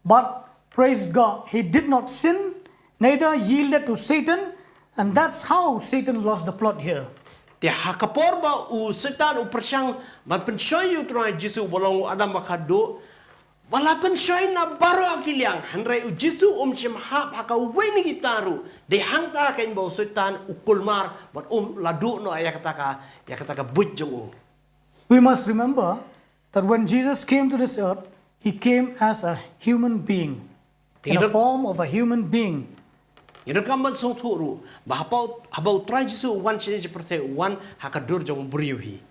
But praise God, he did not sin, neither yielded to Satan, and that's how Satan lost the plot here. Te ha ka por ba u Soitan u pyrshang ban pynshoi ïa u Trai Jisu ba long u Adam ba khadduh, ba la pynshoi na baroh ki liang, hynrei u Jisu um shym hap ha kawei na kita ruh. Dei hangta kein ba u Soitan u kulmar bad um la duh noh ïa kata ka ïa kata ka buit jong u. We must remember that when Jesus came to this earth, he came as a human being, in a form of a human being. Ngi donkam ban sngewthuh ruh ba haba u Trai Jisu u wan shane sha pyrthei u wan ha ka dur jong u briew hi.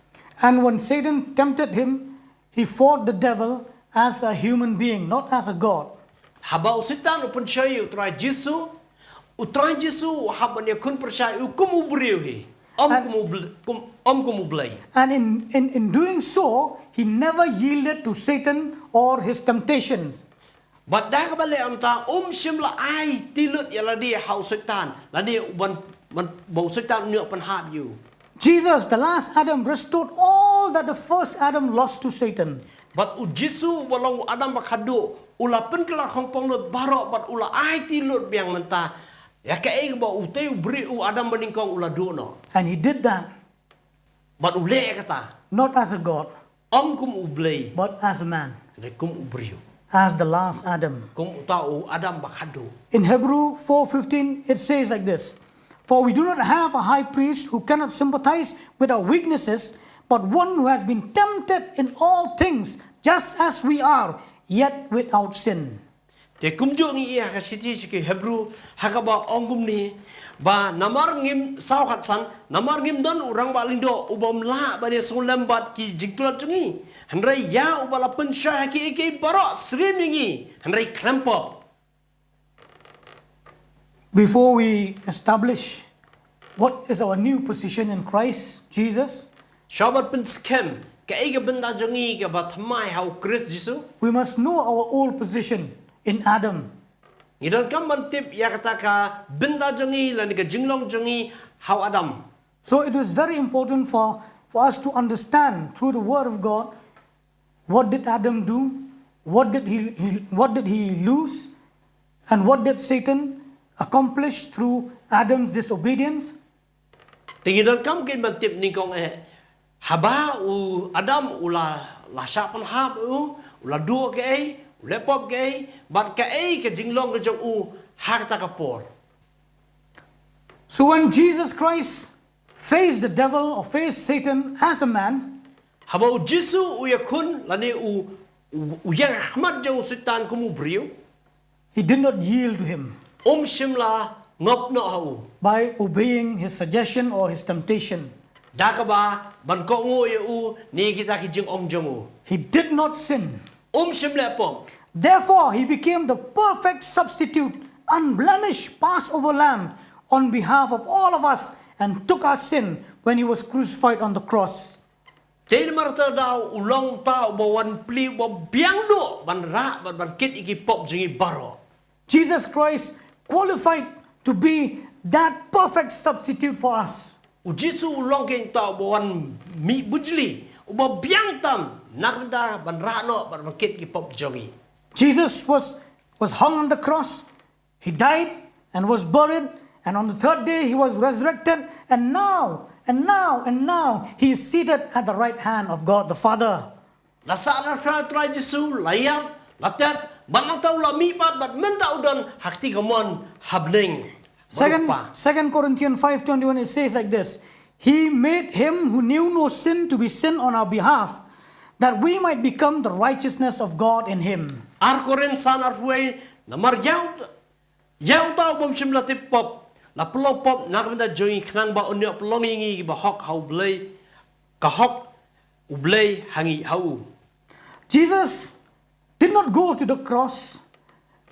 And when Satan tempted him, he fought the devil as a human being, not as a God. Haba u Soitan u pynshoi ïa u Trai Jisu, u Trai Jisu u hap ban ïakhun pyrshah ïa u kum u briew hi. Ym kum u Blei. And in, in, in doing so, he never yielded to Satan or his temptations. Bad da kaba leh kumta um shym la aiti lut ïa lade ha u Soitan, lade ban ban ba u Soitan u ïoh pynhap ïa u. Jesus, the last Adam, restored all that the first Adam lost to Satan. Bad u Jisu uba long u Adam ba khadduh u la pynkylla khongpong lut baroh bad u la aiti lut biang mynta ïa kaei kaba utei u briew u Adam ba nyngkong u la duh noh. And he did that. Bad u leh ïa kata. Not as a God. Ym kum u Blei. But as a man. Hynrei kum u briew. As the last Adam. Kum uta u Adam ba khadduh. In Hebrew four fifteen it says like this. For we do not have a high priest who cannot sympathize with our weaknesses, but one who has been tempted in all things, just as we are, yet without sin. Te kumjuh ngi ïa ka shithi sha ki Hebru ha kaba ong kumne ba namar ngim saw khatsan namar ngim don u rangbah lyngdoh uba um lah ban ïa sngewlem bad ki jingtlot jong ngi. Hynrei ïa uba la pynshoi ha kiei kiei baroh syriem ïa ngi hynrei khlem pop. Before we establish what is our new position in Christ Jesus, shuwa ban pynskhem kaei ka bynta jong ngi kaba thymmai ha u Khrist Jisu, we must know our old position in Adam. Ngi donkam ban tip ïa kata ka bynta jong ngi lane ka jinglong jong ngi ha u Adam. So it is very important for, for us to understand through the Word of God what did Adam do, what did he, he, what did he lose, and what did Satan accomplish through Adam's disobedience. Te ngi donkam kein ban tip nyngkong eh haba u Adam u la, la shah pynhap u, u la duh kaei, u leh pop kaei, bad kaei ka jinglong ka jong u ha kata ka por. So when Jesus Christ faced the devil or faced Satan as a man, haba u Jisu u ïakhun lane u, u, u ïeng ha khmat jong u Soitan kum u briew, he did not yield to him. Um shym la ngop noh ha u. By obeying his suggestion or his temptation. Da kaba ban kohnguh ïa u na kita ki jingong jong u. He did not sin. Um shym leh pop. Therefore, he became the perfect substitute, unblemished Passover lamb, on behalf of all of us and took our sin when he was crucified on the cross. Te namar kata da u long uta uba wan plie, uba biang duh ban rah bad ban kit ïa ki pop jong ngi baroh. Jesus Christ qualified to be that perfect substitute for us. U Jisu u long kein uta uba wan mih bujli, uba biang tam na ka bynta ban rah noh bad ban kit ki pop jong ngi. Jesus was, was hung on the cross, he died and was buried, and on the third day he was resurrected, and now, and now, and now he is seated at the right hand of God the Father. La sah la rkhie u Trai Jisu, la ïap, la tep, bad nangta u la mih pat bad mynta u don ha ka kti kamon ha bneng. Second, Second Corinthians five twenty-one, it says like this. He made him who knew no sin to be sin on our behalf, that we might become the righteousness of God in him. Ar Korinth san arphew wei, namar ïa u Ïa uta u bym shym la tip pop, la pynlong pop na ka bynta jong ngi khnang ba un ïoh pynlong ïa ngi kiba hok ha U Blei, ka hok U Blei ha ngi ha u. Jesus did not go to the cross,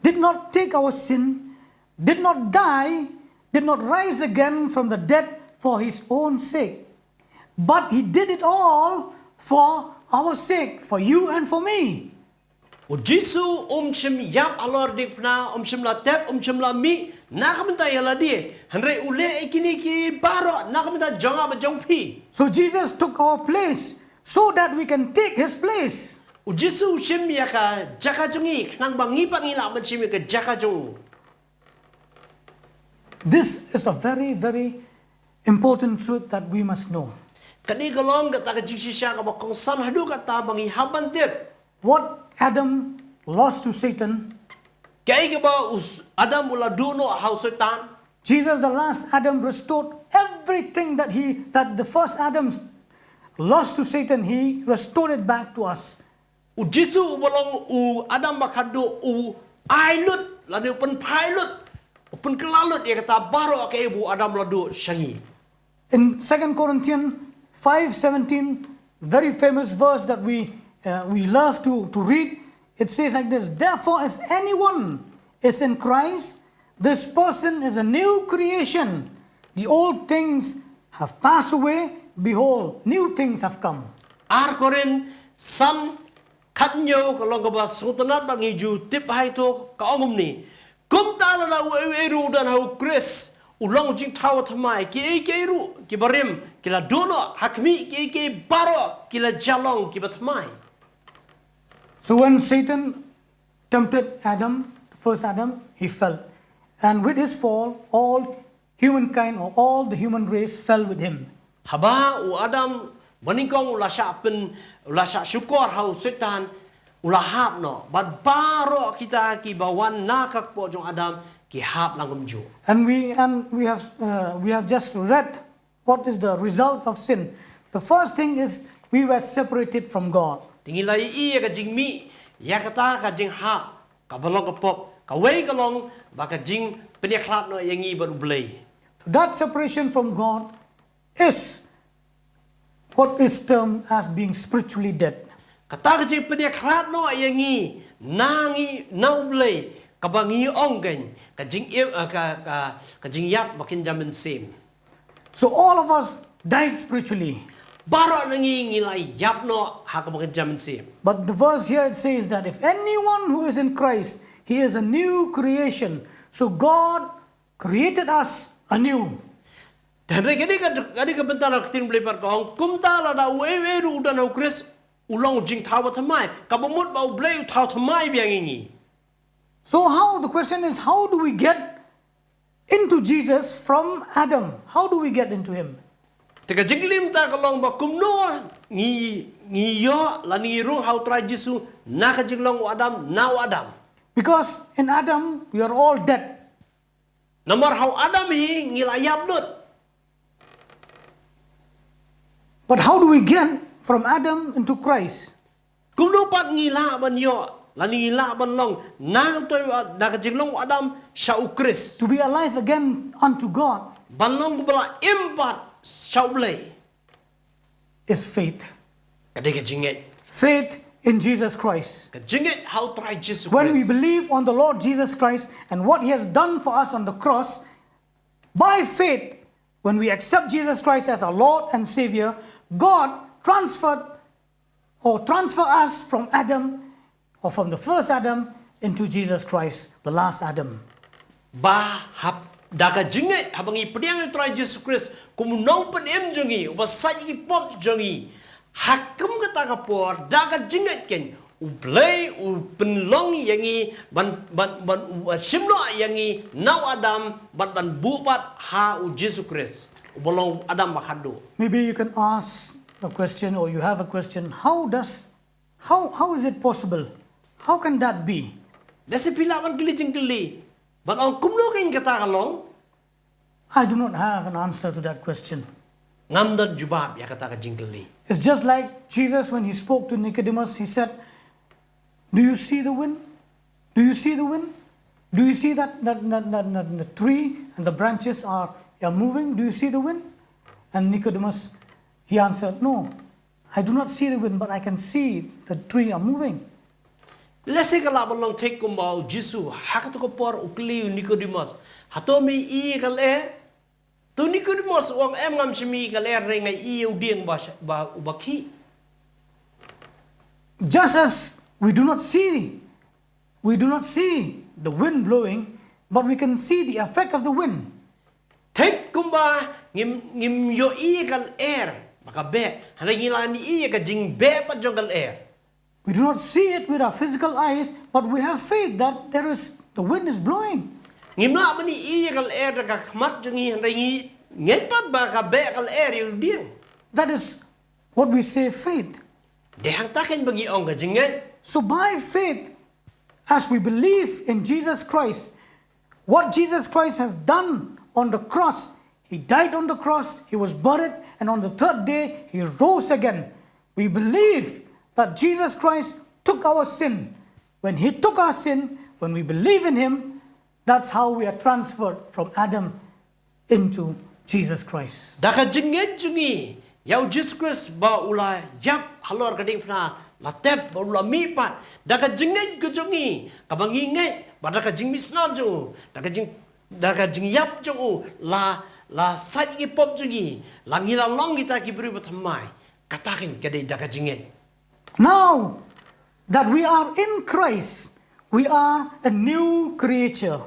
did not take our sin, did not die, did not rise again from the dead for his own sake, but he did it all for our sake, for you and for me. U Jisu um shym ïap halor diengphna, um shym la tep, um shym la mih na ka bynta ïa lade. Hynrei u leh ïa kine ki baroh na ka bynta jong nga bad jong phi. So Jesus took our place so that we can take his place. U Jisu u shim ïa ka jaka jong ngi khnang ba ngi pat ngi lah ban shim ïa ka jaka jong u. This is a very, very important truth that we must know. Kane ka long kata ka jingshisha kaba kongsan haduh katta ba ngi hap ban tip. What Adam lost to Satan, kaei kaba u Adam u la duh noh ha u Soitan. Jesus, the last Adam, restored everything that he that the first Adam lost to Satan. He restored it back to us. U Jisu uba long u Adam ba khatduh u ai lut lane u pynphai lut, u pynkylla lut ïa kata baroh kaei ba u Adam la duh sha ngi. In Second Corinthians five seventeen, very famous verse that we, uh, we love to, to read, it says like this, "Therefore, if anyone is in Christ, this person is a new creation. The old things have passed away. Behold, new things have come." Ar Korinth san khathynñiew ka long kaba sngewtynnat ba ngi ju tip bha ïa kato, ka ong kumne. Kumta lada uei uei ruh u don ha u Khrist, u long jingthaw thymmai, kiei kiei ruh kiba rim ki la duh noh, ha khmih kiei kiei baroh ki la jia long kiba thymmai. So when Satan tempted Adam, the first Adam, he fell. And with his fall, all humankind or all the human race fell with him. Haba u Adam ba nyngkong u la shah pyn, u la shah shukor ha u Soitan, u la hap noh, bad baroh kita kiba wan na ka kpoh jong u Adam ki hap lang kumjuh. And we and we have uh, we have just read what is the result of sin. The first thing is we were separated from God. Te ngi la ïohi ïa ka jingmih ïa kata ka jinghap kaba long ka pop, kawei ka long ba ka jingpynïakhlad noh ïa ngi bad U Blei. So that separation from God is what is termed as being spiritually dead. Kata ka jingpynïakhlad noh ïa ngi na ngi na U Blei, kaba ngi ong kan ka jing eh, ka ka ka jingïap ba kynja mynsiem. So all of us died spiritually. Baroh na ngi ngi la ïap noh ha kaba kynja mynsiem. But the verse here it says that if anyone who is in Christ, he is a new creation. So God created us anew. Te hynrei kane ka kane ka bynta na ka ktien Blei pat ka ong kumta lada uei uei ruh u don ha u Khrist u long u jingthaw ba thymmai, kaba mut ba U Blei u thaw thymmai biang ïa ngi. So how, the question is, how do we get into Jesus from Adam? How do we get into him? Te ka jingkylli mynta ka long ba kumno ngi ngi ïoh lane ngi rung ha u Trai Jisu na ka jinglong u Adam, na u Adam. Because in Adam we are all dead. Namar ha u Adam hi ngi la ïap lut. But how do we get from Adam into Christ? Kumno pat ngi lah ban ïoh lane ngi lah ban long na ka, na ka jinglong u Adam sha u Khrist. To be alive again unto God. Ban long ba la im pat sha u Blei. is faith. Ka dei ka jingngeit. Faith in Jesus Christ. Ka jingngeit ha u Trai Jisu When we Khrist. believe on the Lord Jesus Christ and what he has done for us on the cross, by faith, when we accept Jesus Christ as our Lord and Savior, God transferred or transfer us from Adam or from the first Adam into Jesus Christ, the last Adam. Ba hap da ka jingngeit haba ngi pdiang ïa u Trai Jisu Khrist kum u nongpynim jong ngi, uba sait ïa ki pop jong ngi. Ha kum kata ka por da ka jingngeit kein U Blei u pynlong ïa ngi ban ban ban u shim noh ïa ngi na u Adam ban ban buh pat ha u Jisu Khrist uba long Adam ba khatduh. Maybe you can ask a question or you have a question, how does how how is it possible? How can that be? Da se phi lah ban kylli jingkylli ban ong kumno kein kata ka long? I do not have an answer to that question. Ngam don jubab ïa kata ka jingkylli. It's just like Jesus when he spoke to Nicodemus, he said, "Do you see the wind? Do you see the wind? Do you see that that, that, that, that the tree and the branches are, are moving? Do you see the wind?" And Nicodemus, he answered, "No, I do not see the wind, but I can see the tree are moving." Lehse ka lah ban long thik kumba u Jisu ha kata ka por u kylli u Nicodemus, hato me i ïa ka lyer? To u Nicodemus u ong, em, ngam shym i ïa ka lyer, hynrei nga i ïa u dieng ba ba uba khih. Just as we do not see, we do not see the wind blowing, but we can see the effect of the wind. Thik kumba ngim ngim ïohi ïa ka lyer ba ka beh, hynrei ngi lah ban i ïa ka jingbeh pat jong ka lyer. We do not see it with our physical eyes, but we have faith that there is the wind is blowing. Ngim lah ban i ïa ka lyer da ka khmat jong ngi, hynrei ngi ngeit pat ba ka beh ka lyer ïa u dieng. That is what we say faith. Dei hangta kein ba ngi ong ka jingngeit. So by faith, as we believe in Jesus Christ, what Jesus Christ has done on the cross, he died on the cross, he was buried, and on the third day he rose again. We believe that Jesus Christ took our sin. When he took our sin, when we believe in him, that's how we are transferred from Adam into Jesus Christ. Da ka jingngeit jong ngi ïa u Jisu Khrist ba u la ïap halor ka diengphna, la tep bad u la mih pat. Da ka jingngeit ka jong ngi kaba ngi ngeit ba da ka jingmih snam jong u, da ka jing da ka jingïap jong u la la sait ïa ki pop jong ngi, la ngi la long kita ki briew ba thymmai. Kata kein ka dei da ka jingngeit. Now that we are in Christ, we are a new creature,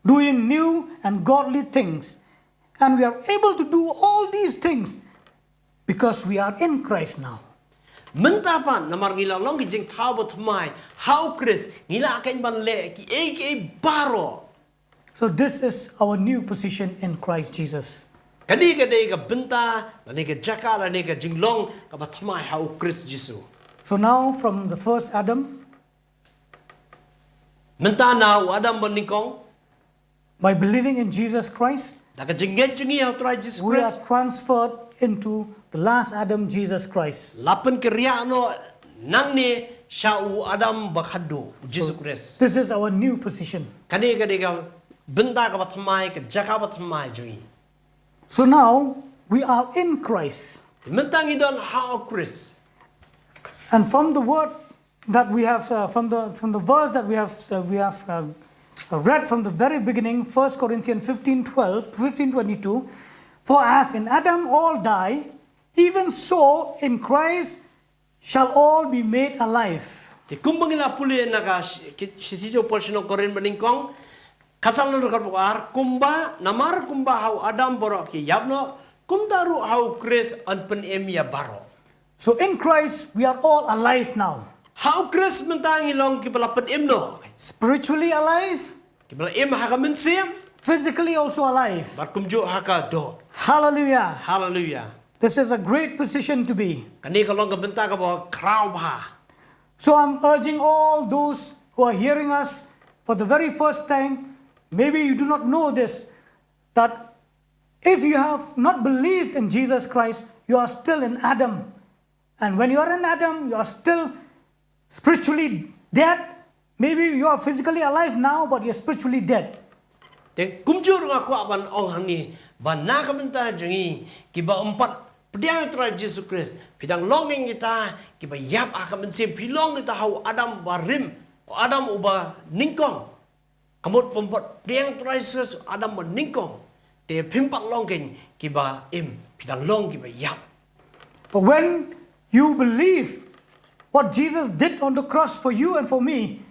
doing new and godly things. And we are able to do all these things because we are in Christ now. Mynta pat namar ngi la long ki jingthaw ba thymmai ha u Khrist, ngi lah kein ban leh kiei kiei baroh. So this is our new position in Christ Jesus. Kane ka dei ka bynta lane ka jaka lane ka jinglong kaba thymmai ha u Khrist Jisu. So now from the first Adam, mynta na u Adam banyngkong, by believing in Jesus Christ, da ka jingngeit jong ngi ha u Trai Jisu Khrist, we are transferred into the last Adam, Jesus Christ. La pynkynriah noh nangne sha u Adam ba khatduh, u Jisu Khrist. This is our new position. Kane ka dei ka bynta kaba thymmai, ka jaka ba thymmai jong ngi. So now we are in Christ. Mynta ngi don ha u Khrist. And from the word that we have, uh, from the from the verse that we have uh, we have uh, read from the very beginning, First Corinthians fifteen twelve, fifteen twenty-two, "For as in Adam all die, even so in Christ shall all be made alive." Te kumba ngi la pule na ka shithi jong u Paul sha ki nong Korinth banyngkong, khatsan lynnong khatwei, kumba namar kumba ha u Adam baroh ki ïap noh, kumta ruh ha u Khrist yn pynim ïa baroh. So in Christ we are all alive now. Ha u Khrist mynta ngi long kiba la pynim noh. Spiritually alive. Kiba la im ha ka mynsiem. Physically also alive. Bad kumjuh ha ka doh. Hallelujah. Hallelujah. This is a great position to be. Kane ka long ka bynta kaba khraw bha. So I'm urging all those who are hearing us for the very first time, maybe you do not know this, that if you have not believed in Jesus Christ, you are still in Adam. And when you are in Adam, you are still spiritually dead. Maybe you are physically alive now, but you're spiritually dead. Te kumjuh ruh nga kwah ban ong hangne ba na ka bynta jong ngi kiba ym pat pdiang ïa u Trai Jisu Khrist, phi dang long ïa kita kiba ïap ha ka mynsiem, phi long kita ha u Adam barim, u Adam uba nyngkong. Ka mut ba mut pdiang ïa u Trai Jisu Khrist, u Adam banyngkong, te phim pat long kein kiba im, phi dang long kiba ïap. But when you believe what Jesus did on the cross for you and for me,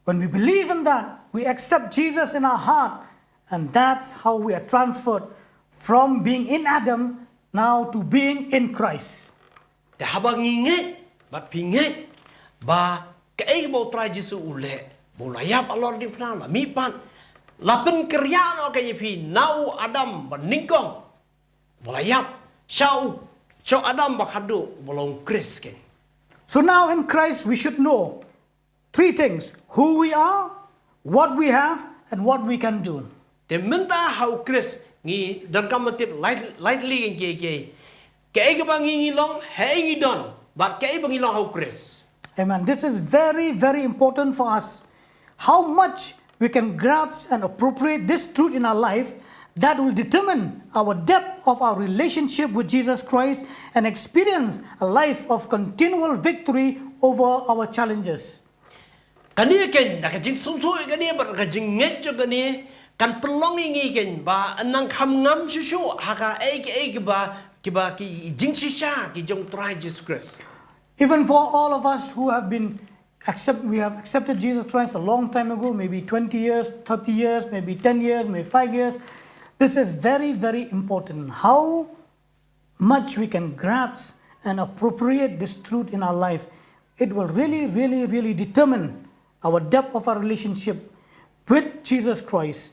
when we believe in that, we accept Jesus in our heart, and that's how we are transferred from being in Adam now to being in Christ. Te haba ngi ngeit, bad phi ngeit, ba kaei ba u Trai Jisu u leh, ba u la ïap halor diengphna, la mihpat, la pynkyrïah noh kein ïa phi na u Adam banyngkong, ba la ïap, sha u, sha u Adam ba khatduh, ba long u Khrist kein. So now in Christ we should know three things: who we are, what we have, and what we can do. Te mynta ha u Khrist ngi donkam ban tip lai lai tylli kein kiei kiei. Kaei kaba ngi ngi long, haei ngi don, bad kaei ba ngi long ha u Khrist. Amen. This is very, very important for us. How much we can grasp and appropriate this truth in our life, that will determine our depth of our relationship with Jesus Christ and experience a life of continual victory over our challenges. Kane kein, da ka jingsngewthuh ïa kane, bad ka jingngeit jong kane, kan pynlong ïa ngi kein, ba yn nang kham ngam shuh shuh, ha kaei kaei kiba, kiba ki jingshisha, ki jong u Trai Jisu Khrist. Even for all of us who have been accept, we have accepted Jesus Christ a long time ago, maybe twenty years, thirty years, maybe ten years, maybe five years. This is very, very important. How much we can grasp and appropriate this truth in our life, it will really, really, really determine our depth of our relationship with Jesus Christ,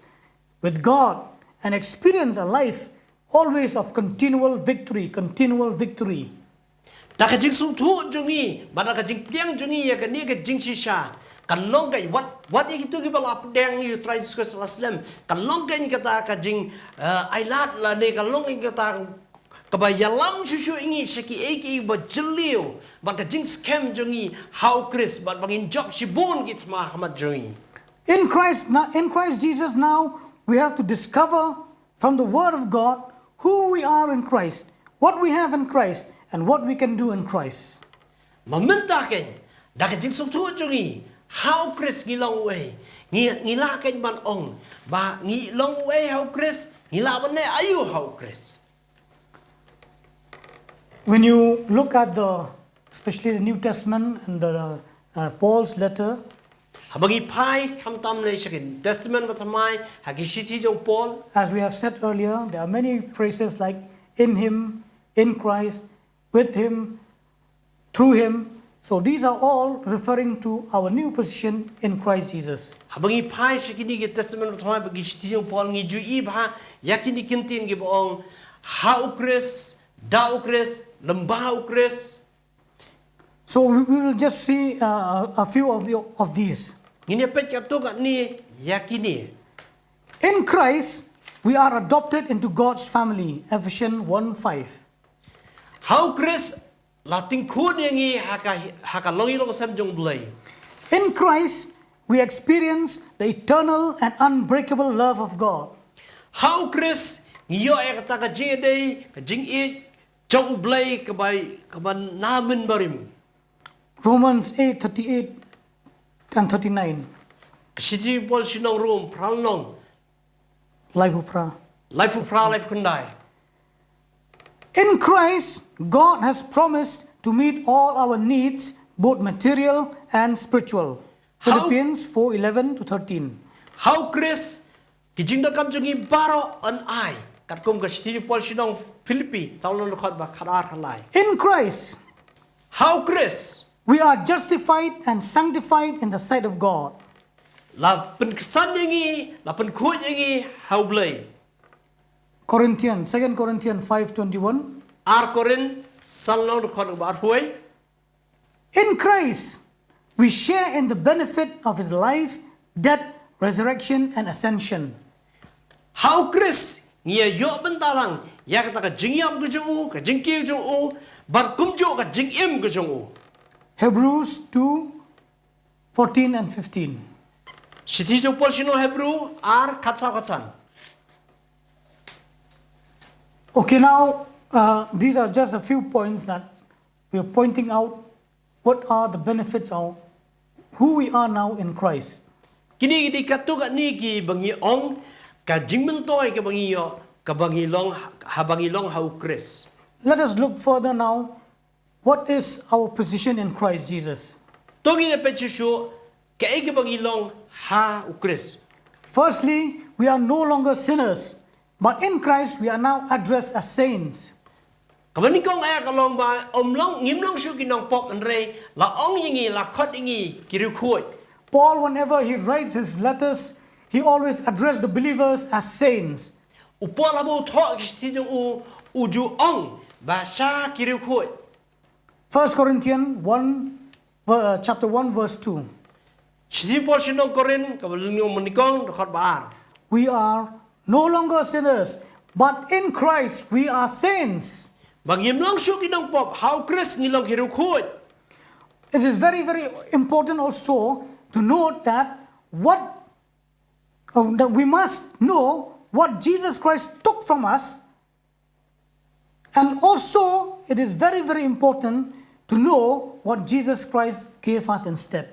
with God, and experience a life always of continual victory, continual victory. Da ka jingsngewthuh jong ngi, bad da ka jingpdiang jong ngi ïa kane ka jingshisha, kan long kein, wat, wat ïa kito kiba la pdiang ïa u Trai Jisu Khrist la slem, kan long kein kata ka jing, eh, ailad lane, kan long kein kata kaba ïalam shuh shuh ïa ngi sha kiei kiei ba jylliew, bad ka jingskhem jong ngi ha u Khrist, bad ba ngin jop shibun ki thma ha khmat jong ngi. In Christ, no-, in Christ Jesus now, we have to discover from the Word of God who we are in Christ, what we have in Christ, and what we can do in Christ. Ba mynta kein, da ka jingsngewthuh jong ngi ha u Khrist ngi long uei, ngi, ngi lah kein ban ong, ba ngi long uei ha u Khrist, ngi lah ban leh aïu ha u Khrist. When you look at the, especially the New Testament and the, uh, Paul's letter, haba ngi phai khamtam lei sha ki Testament Bathymmai, ha ki shithi jong u Paul, as we have said earlier, there are many phrases like in him, in Christ, with him, through him. So these are all referring to our new position in Christ Jesus. Haba ngi phai sha kine ki Testament Bathymmai bad ki shithi jong u Paul, ngi ju ïohi bha ïa kine ki kyntien kiba ong ha u Khrist, da u Khrist, lyngba u Khrist. So we, we will just see, uh, a few of the, of these. Ngin ïa peit katto katne ïa kine. In Christ, we are adopted into God's family, Ephesians one five. Ha u Khrist la tyngkhun ïa ngi ha ka, ha ka longïing longsem jong u Blei. In Christ, we experience the eternal and unbreakable love of God. Ha u Khrist ngi ïoh ïa kata ka jingïadei, ka jingïeit jong u Blei kaba, kaba na mynbarim. Romans eight thirty-eight and thirty-nine. Ka shithi u Paul sha ki nong Rom, phra lynnong. Laiphew phra. Laiphew phra, laiphew khyndai. In Christ, God has promised to meet all our needs, both material and spiritual. Ha u- Philippians four eleven to thirteen. Ha u Khrist, ki jingdonkam jong ngi baroh yn ai. Katkum ka shithi u Paul sha ki nong Philippi, saw lynnong dkhot ba khatar khatlai. In Christ, ha u Khrist, we are justified and sanctified in the sight of God. La pynksan ïa ngi, la pynkhuid ïa ngi ha u Blei. Corinthians, Second Corinthians five twenty-one. Ar Korinth, saw lynnong dkhot ba arphew wei. In Christ, we share in the benefit of his life, death, resurrection, and ascension. Ha u Khrist, ngi ïa ïoh bynta lang ïa kata ka jingïap ka jong u, ka jingkiew jong u, bad kumjuh ka jingim ka jong u. Hebrews two fourteen and fifteen. Shithi jong u Paul sha ki nong Hebru, ar, khatsaw khatsan. Okay, now, Uh, these are just a few points that we are pointing out what are the benefits of who we are now in Christ. Kini ki dei katto katne kiba ngi ong, ka jingmyntoi kaba ngi ïoh, kaba ngi long, haba ngi long ha u Khrist. Let us look further now. What is our position in Christ Jesus? To ngin ïa peit shuh shuh kaei kaba ngi long ha u Khrist. Firstly, we are no longer sinners, but in Christ we are now addressed as saints. Kaba nyngkong eh ka long ba ym long, ngim long shuh ki nongpop, hynrei la ong ïa ngi, la khot ïa ngi ki riewkhuid. Paul, whenever he writes his letters, he always addressed the believers as saints. U Paul haba u thoh ki shithi jong u, u ju ong ba sha ki riewkhuid. First Corinthians one, ver- uh, chapter one, verse two. Shithi Paul sha ki nong Korinth, kaba lynnong ba nyngkong, dkhot ba ar. We are no longer sinners, but in Christ we are saints. Ba ngim long shuh ki nongpop, ha u Khrist ngi long ki riewkhuid. It is very, very important also to note that what uh, that we must know what Jesus Christ took from us, and also it is very, very important to know what Jesus Christ gave us instead.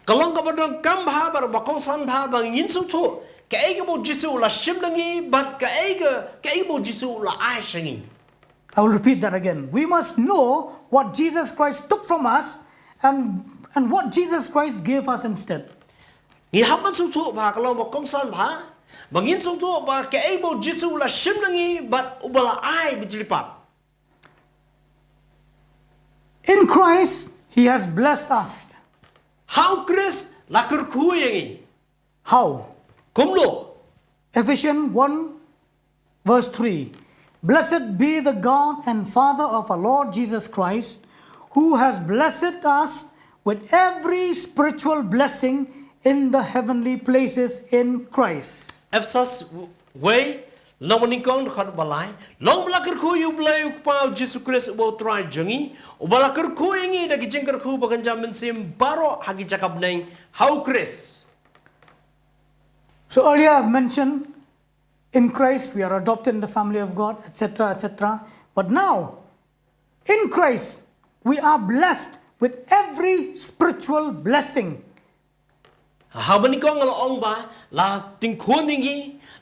Ka long kaba donkam bha bad ba kongsan bha ba ngin sngewthuh kaei kaba u Jisu u la shim na ngi bad kaei ka, kaei kaba u Jisu u la ai sha ngi. I will repeat that again. We must know what Jesus Christ took from us and, and what Jesus Christ gave us instead. Ngi hap ban sngewthuh bha, ka long ba kongsan bha, ba ngin sngewthuh ba kaei ba u Jisu u la shim na ngi bad uba la ai bad jylliepat. In Christ, He has blessed us. Ha u Khrist la kyrkhu ïa ngi. How? Kumno? Ephesians one, verse three. Blessed be the God and Father of our Lord Jesus Christ, who has blessed us with every spiritual blessing in the heavenly places in Christ. Ephesus wei, lynnong ba nyngkong, dkhot ba lai. Long ba la kyrkhu ïa u Blei u Kpa u Jisu Khrist uba u Trai jong ngi, uba la kyrkhu ïa ngi da ki jingkyrkhu ba kynja mynsiem baroh ha ki jaka bneng ha u Khrist. So earlier I've mentioned, in Christ we are adopted in the family of God, et cetera, et cetera. But now, in Christ, we are blessed with every spiritual blessing. Ha ba nyngkong nga la ong ba la tyngkhun ïa ngi,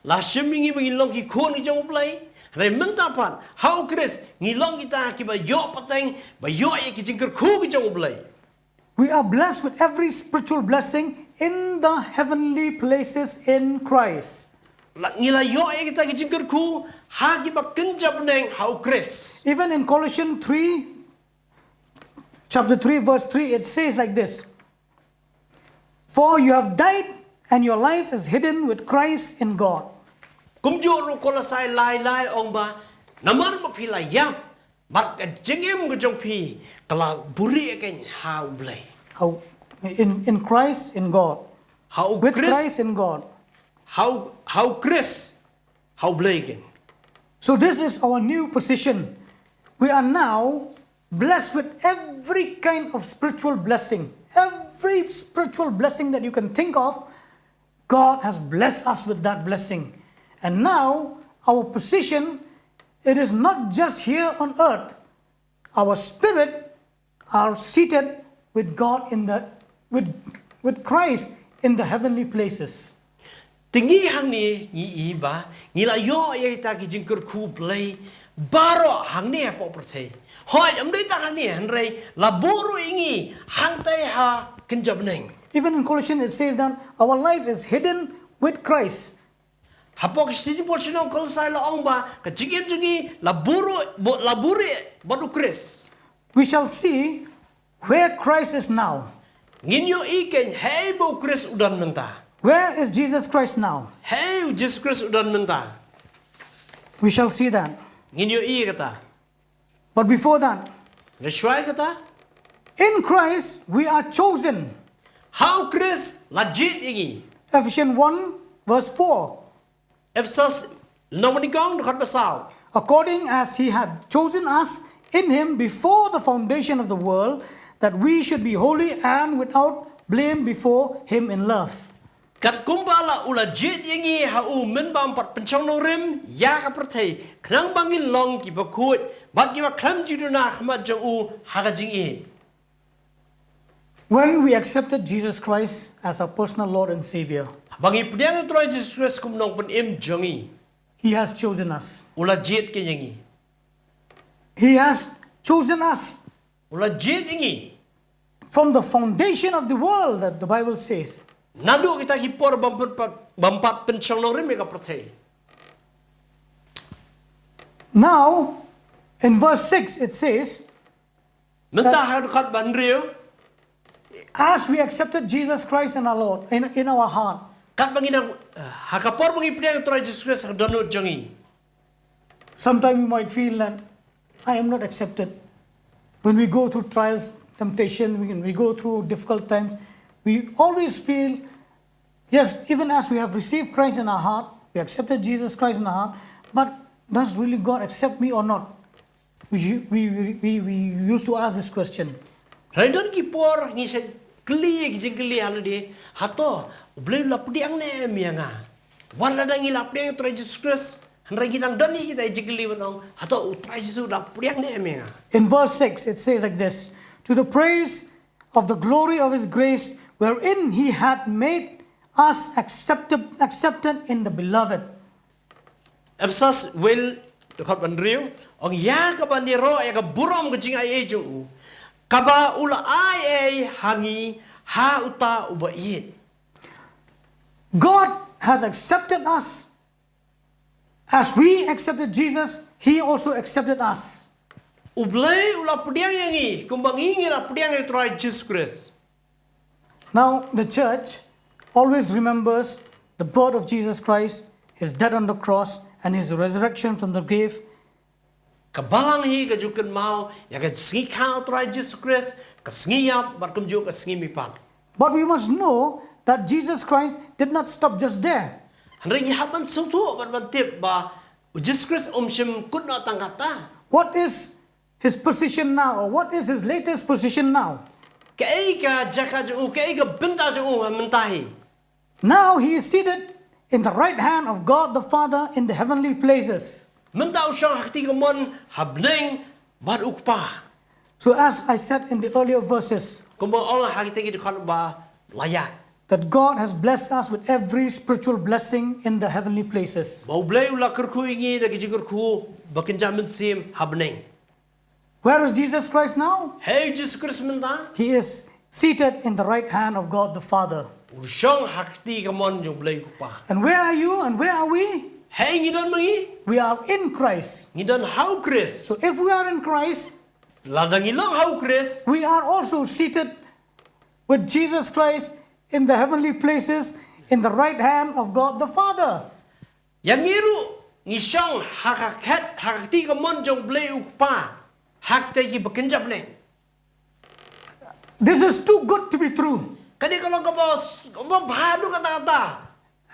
la shim ïa ngi ba ngin long ki khun ki jong u Blei. Hynrei mynta pat ha u Khrist ngi long kita kiba ïoh pateng, ba ïoh ïa ki jingkyrkhu ki jong u Blei. We are blessed with every spiritual blessing in the heavenly places in Christ. La, ngi la ïoh ïa kita ki jingkyrkhu ha kiba kynja bneng ha u Khrist. Even in Colossians three, chapter three, verse three, it says like this: For you have died, and your life is hidden with Christ in God. Kumjuh ruh Kolosai lai lai ong ba, namar ba phi la ïap, bad ka jingim ka jong phi ka la buhrieh keiñ ha u Blei. How? In, in Christ, in God. Ha u With Khrist, Christ in God. Ha u, ha u Khrist, ha u Blei keiñ. So this is our new position. We are now blessed with every kind of spiritual blessing. Every spiritual blessing that you can think of, God has blessed us with that blessing. And now, our position, it is not just here on earth. Our spirit are seated with God in the, with, with Christ in the heavenly places. Te ngi hangne ngi i ba ngi la ïoh ïa kita ki jingkyrkhu Blei baroh hangne hapoh pyrthei. Hooid, ym dei tang hangne, hynrei la buh ruh ïa ngi hangtei ha kynja bneng. Even in Colossians it says that our life is hidden with Christ. Hapoh ka shithi jong u Paul sha ki nong Kolosai la ong ba ka jingim jong ngi la buhrieh, bu-, la buhrieh bad u Khrist. We shall see where Christ is now. Ngin ïohi keiñ haei ba u Khrist u don mynta. Where is Jesus Christ now? Haei u Jisu Khrist u don mynta. We shall see that. Ngin ïohi kata. But before that, Hynrei shuwa kata, in Christ we are chosen. Ha u Khrist la jied ïa ngi. Ephesians one, verse four. Ephesus lynnong ba nyngkong, dkhot ba saw. According as he had chosen us in him before the foundation of the world, that we should be holy and without blame before him in love. Kat kumba la u la jied ïa ngi ha u mynba ym pat pynshong nongrim ïa ka pyrthei, khnang ba ngin long kiba khuid bad kiba khlem ju duna ha khmat jong u ha ka jingïeit. When we accepted Jesus Christ as our personal Lord and Savior, Ba ngi pdiang ïa u Trai Jisu Khrist kum nongpynim jong ngi, He has chosen us. u la jied ïa ngi. He has chosen us U la jied ïa ngi. From the foundation of the world, that the Bible says. Naduh kita ki por ba ym pat, ba ym pat pynshong nongrim ïa ka pyrthei. Now, in verse six, it says, Mynta ha dkhot ba hynriew, as we accepted Jesus Christ in our Lord, in, in our heart. Katba ngi nang, ha ka por ba ngi pdiang ïa u Trai Jisu Khrist ha ka dohnud jong ngi. Sometimes we might feel that I am not accepted. When we go through trials, temptation, when we go through difficult times, we always feel, yes, even as we have received Christ in our heart, we accepted Jesus Christ in our heart, but does really God accept me or not? We, u- we, we, we, we used to ask this question. Hynrei don ki por ngi sa kylli ïa ki jingkylli ha lade, hato u Blei u la pdiang ne em ïa nga? Wat lada ngi la pdiang ïa u Trai Jisu Khrist, hynrei ngi dang don hi kita ki jingkylli ban ong, hato u Trai Jisu u la pdiang ne em ïa nga? In verse six, it says like this: To the praise of the glory of his grace, wherein he had made us accepted, accepted in the beloved. Ephesus wel, dkhot ba hynriew, ong ïa kaban ïaroh ïa ka burom ka jingaiei jong u, kaba u la aiei ha ngi ha uta uba ïeit. God has accepted us. As we accepted Jesus, he also accepted us. U Blei u la pdiang ïa ngi kumba ngi ngi la pdiang ïa u Trai Jisu Khrist. Now, the church always remembers the birth of Jesus Christ, his death on the cross, and his resurrection from the grave. Ka balang hi ka ju kynmaw ïa ka sngi kha u Trai Jisu Khrist, ka sngi ïap bad kumjuh ka sngi mihpat. But we must know that Jesus Christ did not stop just there. Hynrei ngi hap ban sngewthuh bad ban tip ba u Jisu Khrist um shym kut noh tang katta. What is his position now, or what is his latest position now? Kaei ka jaka jong u, kaei ka bynta jong u mynta hi? Now he is seated in the right hand of God the Father in the heavenly places. Mynta u shong ha kti kamon ha bneng bad u Kpa. So, as I said in the earlier verses, Kumba ong ha kita ki dkhot ba la ïaid, that God has blessed us with every spiritual blessing in the heavenly places. Ba u Blei u la kyrkhu ïa ngi da ki jingkyrkhu ba kynja mynsiem ha bneng. Where is Jesus Christ now? Hei u Jisu Khrist mynta? He is seated in the right hand of God the Father. U shong ha kti kamon jong u Blei u Kpa. And where are you and where are we? Hei ngi don ma ngi? We are in Christ. Ngi don ha u Khrist. So if we are in Christ, Lada ngi long ha u Khrist, we are also seated with Jesus Christ in the heavenly places in the right hand of God the Father. Ïa ngi ruh ngi shong ha ka khet, ha ka kti kamon jong u Blei u Kpa, ha kita ki ba kynja bneng. This is too good to be true. Kane ka long kaba, kaba bha duh katta katta.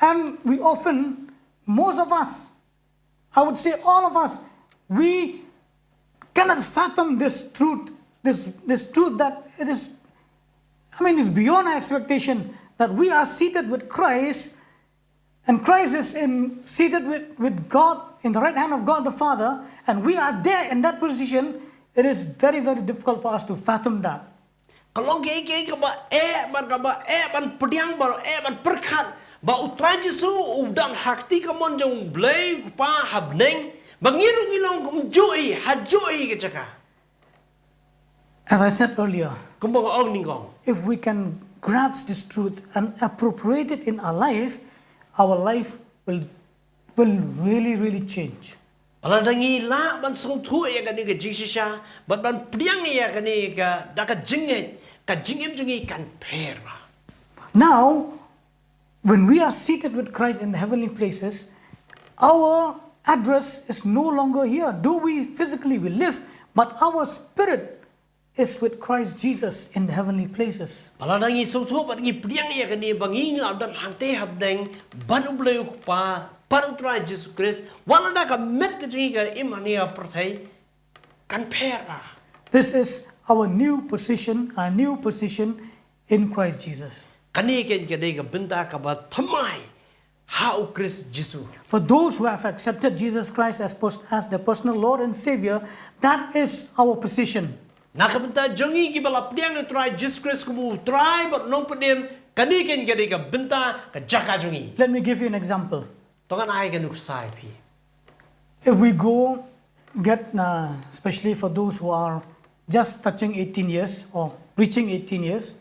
And we often, most of us, I would say all of us, we cannot fathom this truth, this, this truth that it is, I mean, it's beyond our expectation that we are seated with Christ, and Christ is in, seated with, with God in the right hand of God the Father, and we are there in that position. It is very, very difficult for us to fathom that. Ka long kaei kaei kaba eh, bad kaba eh ban pdiang, bad eh ban pyrkhat ba u Trai Jisu u dang ha kti kamon jong u Blei u Kpa ha bneng, ba ngi ruh ngi long kumjuh hi, hajuh hi ka jaka. As I said earlier, Kumba nga ong nyngkong, if we can grasp this truth and appropriate it in our life, our life will, will really, really change. Lada ngi lah ban sngewthuh ïa kane ka jingshisha bad ban pdiang ïa kane ka da ka jingngeit, ka jingim jong ngi kan pher bha. Now, when we are seated with Christ in the heavenly places, our address is no longer here. Though we physically we live, but our spirit is with Christ Jesus in the heavenly places. Ba lada ngi sngewthuh bad ngi pdiang ïa kane ba ngi ngi la don hangtei ha bneng bad u Blei u Kpa, bad u Trai Jisu Khrist, wat lada ka met ka jong ngi ka im hangne ha pyrthei, kan pher bha. This is our new position, our new position in Christ Jesus. Kane ka dei ka bynta kaba thymmai ha u Khrist Jisu. For those who have accepted Jesus Christ as, pers- as their personal Lord and Savior, that is our position. Na ka bynta jong ngi kiba la pdiang ïa u Trai Jisu Khrist kum u Trai bad u Nongpynim, kane ka dei ka bynta ka jaka jong ngi. Let me give you an example. To ngan ai ka nuksa ïa phi. If we go get, uh, especially for those who are just touching eighteen years or reaching eighteen years,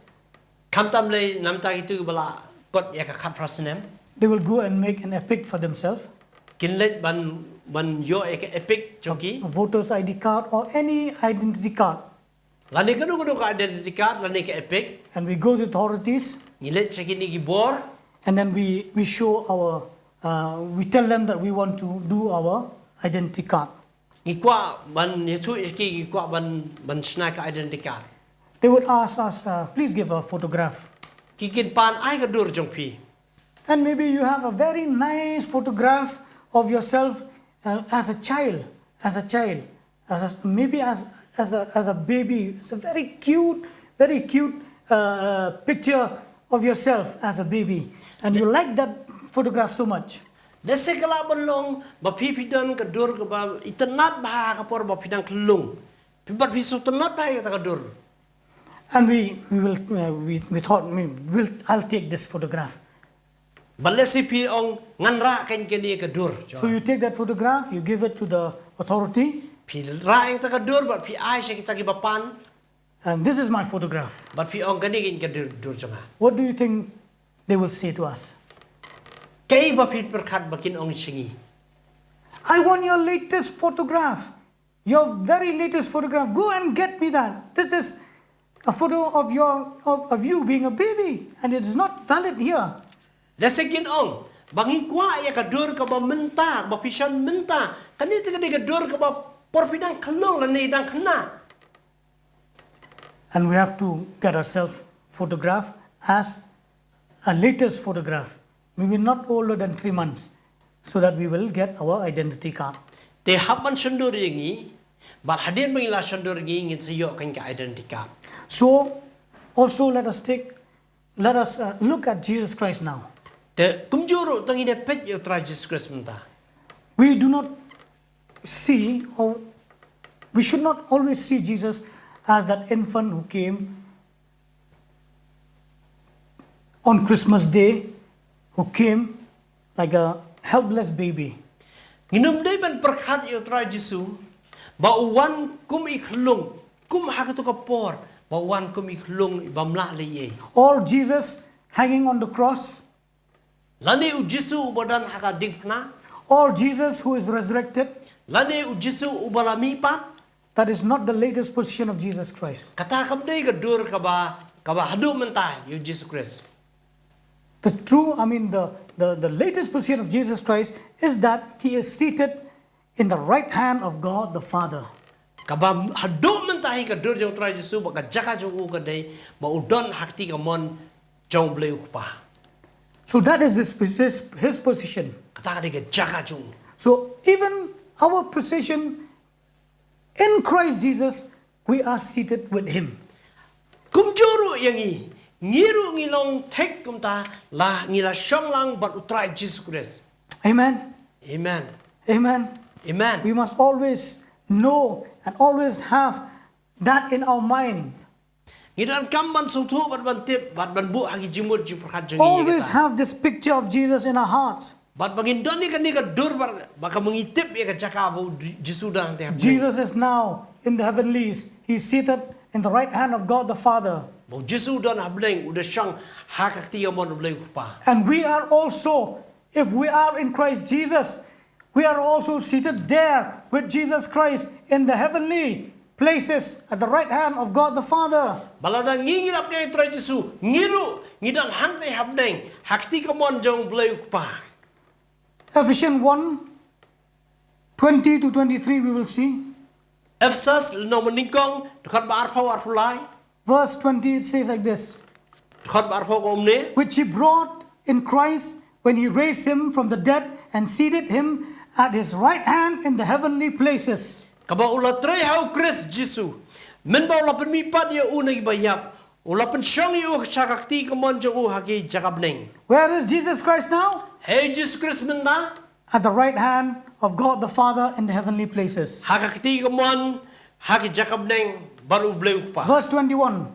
Khamtam lei namta kito kiba la kot ïa ka khatphra snem. They will go and make an EPIC for themselves. Kin leit ban ban ïoh ïa ka EPIC jong ki. A voter's I D card or any identity card. Lane kano kano ka identity card lane ka EPIC. And we go to the authorities. Ngi leit sha kine ki bor. And then we, we show our, uh, we tell them that we want to do our identity card. Ngi kwah ban ïathuh ïa ki, ngi kwah ban ban shna ka identity card. They would ask us, uh, please give a photograph. Ki kin pan ai ka dur jong phi. And maybe you have a very nice photograph of yourself, uh, as a child, as a child, as a, maybe as as a as a baby. It's a very cute, very cute, uh, uh, picture of yourself as a baby, and you like that photograph so much. Lehse ka lah ban long ba phi phi don ka dur kaba itynnad bha ha ka por ba phi dang khyllung. Phi bad phi sngewtynnad bha ïa kata ka dur. And we, we will, uh, we, we thought, we will, I'll take this photograph. Bad lehse phi ong ngan rah kane ka dur. So you take that photograph, you give it to the authority. Phi rah ïa kata ka dur bad phi ai sha kita kiba pan. And this is my photograph. Bad phi ong kane ka dur, dur jong nga. What do you think they will say to us? Kaei ba phi pyrkhat ba kin ong sha ngi? I want your latest photograph. Your very latest photograph. Go and get me that. This is a photo of your of, of you being a baby and it is not valid here. Lehse kin ong ba ngi kwah ïa ka dur kaba mynta, ba phi shon mynta. Kane te ka dei ka dur kaba por phi dang khyllung lane dang khynnah. And we have to get ourselves photograph as a latest photograph, maybe not older than three months, so that we will get our identity card. Te hap ban shondur ïa ngi, bad hadien ba ngi la shondur ïa ngi ngin sa ïoh kane ka identity card. So also let us take Let us, uh, look at Jesus Christ now. Te kumjuh ruh to ngin ïa peit ïa u Trai Jisu Khrist mynta. We do not see, or we should not always see Jesus as that infant who came on Christmas Day, who came like a helpless baby. Ngin ym dei ban pyrkhat ïa u Trai Jisu ba u wan kum i khyllung, kum ha kato ka por ba u wan kum i khyllung i bym lah leh ei ei. Or Jesus hanging on the cross. Lane u Jisu uba don ha ka diengphna. Or Jesus who is resurrected. Lane u Jisu uba la mihpat. That is not the latest position of Jesus Christ. Kata kam dei ka dur kaba, kaba haduh mynta ïa u Jisu Khrist. The true, I mean, the, the, the latest position of Jesus Christ is that he is seated in the right hand of God the Father. Kaba haduh mynta hi ka dur jong u Trai Jisu ba ka jaka jong u ka dei ba u don ha kti kamon jong u Blei u Kpa. So that is his, his, his position. Kata ka dei ka jaka jong u. So even our position in Christ Jesus, we are seated with him. Kumjuh ruh ïa ngi, ngi ruh ngi long thik kumta la ngi la shong lang bad u Trai Jisu Khrist. Amen. Amen. Amen. Amen. We must always know and always have that in our mind. Ngi donkam ban sngewthuh bad ban tip bad ban buh ha ki jingmut jingpyrkhat jong ngi. Always have this picture of Jesus in our hearts. Bad ba ngin don ïa kane ka dur bad ba ka ma ngi tip ïa ka jaka ba u Jisu don hangtei ha bneng. Jesus is now in the heavenlies. He's seated in the right hand of God the Father. Ba u Jisu u don ha bneng, u da shong ha ka kti kamon u Blei u Kpa. And we are also, if we are in Christ Jesus, we are also seated there with Jesus Christ in the heavenly places at the right hand of God the Father. Ba lada ngi ngi la pdiang ïa u Trai Jisu, ngi ruh ngi don hangtei ha bneng ha ka kti kamon jong u Blei u Kpa. Ephesians one, twenty to twenty-three, we will see. Ephesus lynnong banyngkong, dkhot ba arphew, arphew lai. Verse twenty, it says like this. Dkhot ba arphew ka ong kumne. Which he brought in Christ when he raised him from the dead and seated him at his right hand in the heavenly places. Kaba u la trei ha u Khrist Jisu. Mynba u la pynmihpat ïa u na kiba ïap. U la pynshong ïa u sha ka kti kamon jong u ha ki jaka bneng. Where is Jesus Christ now? Hei Jisu Khrist mynta? At the right hand of God the Father in the heavenly places. Ha ka kti kamon, ha ki jaka bneng, bad u Blei u Kpa. Verse twenty-one.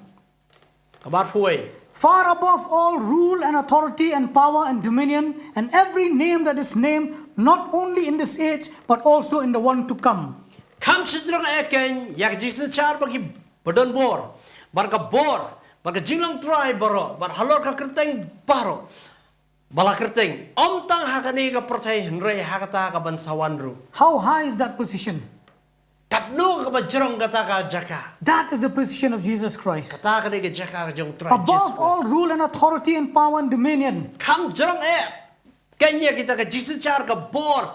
Ka bar phuwei. Far above all rule and authority and power and dominion and every name that is named, not only in this age, but also in the one to come. Kam shijrong eken, ïa ka jingsynshar ba ki ba don bor, bad ka bor, bad ka jinglong trai baroh, bad halor ka kyrteng baroh ba la kyrteng, ym tang ha kane ka pyrthei hynrei ha kata ka ban sa wan ruh. How high is that position? Katno kaba jrong kata ka jaka. That is the position of Jesus Christ. Kata ka dei ka jaka ka jong u Trai Jisu Khrist. Above all rule and authority and power and dominion. Kam jrong eh kane kita ka jingsynshar, ka bor,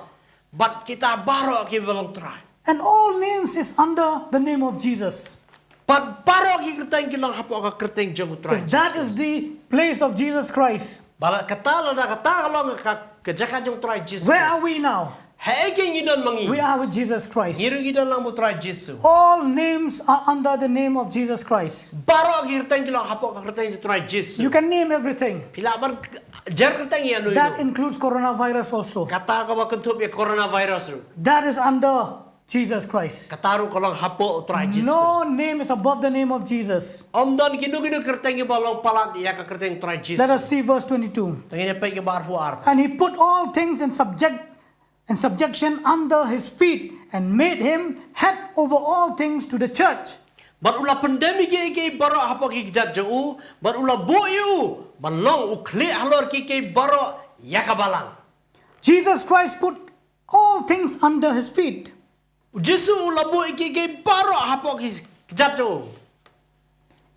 bad kita baroh kiba long trai. And all names is under the name of Jesus. Bad baroh ki kyrteng ki long hapoh ka kyrteng jong u Trai Jisu Khrist. If that is the place of Jesus Christ, Bad kata lada kata ka long ka, ka jaka jong u Trai Jisu Khrist. Where are we now? Haei keiñ ngi don ma ngi? We are with Jesus Christ. Ngi ruh ngi don lang bad u Trai Jisu. All names are under the name of Jesus Christ. Baroh ki kyrteng ki long hapoh ka kyrteng jong u Trai Jisu. You can name everything. Phi lah ban jer kyrteng ïa uno uno. That includes coronavirus also. Kata kaba kynthup ïa coronavirus ruh. That is under Jesus Christ. Kata ruh ka long hapoh u Trai Jisu Khrist. No name is above the name of Jesus. Ym don kino kino ki kyrteng kiba long palat ïa ka kyrteng u Trai Jisu. Let us see verse twenty-two. To ngin ïa peit ka bar phew ar. And he put all things in subject in subjection under his feet and made him head over all things to the church. Bad u la pyndem ïa kiei kiei baroh hapoh ki kjat jong u, bad u la buh ïa u ban long u khlieh halor kiei kiei baroh ïa ka balang. Jesus Christ put all things under his feet. U Jisu u la buh ïa kiei kiei baroh hapoh ki kjat jong u.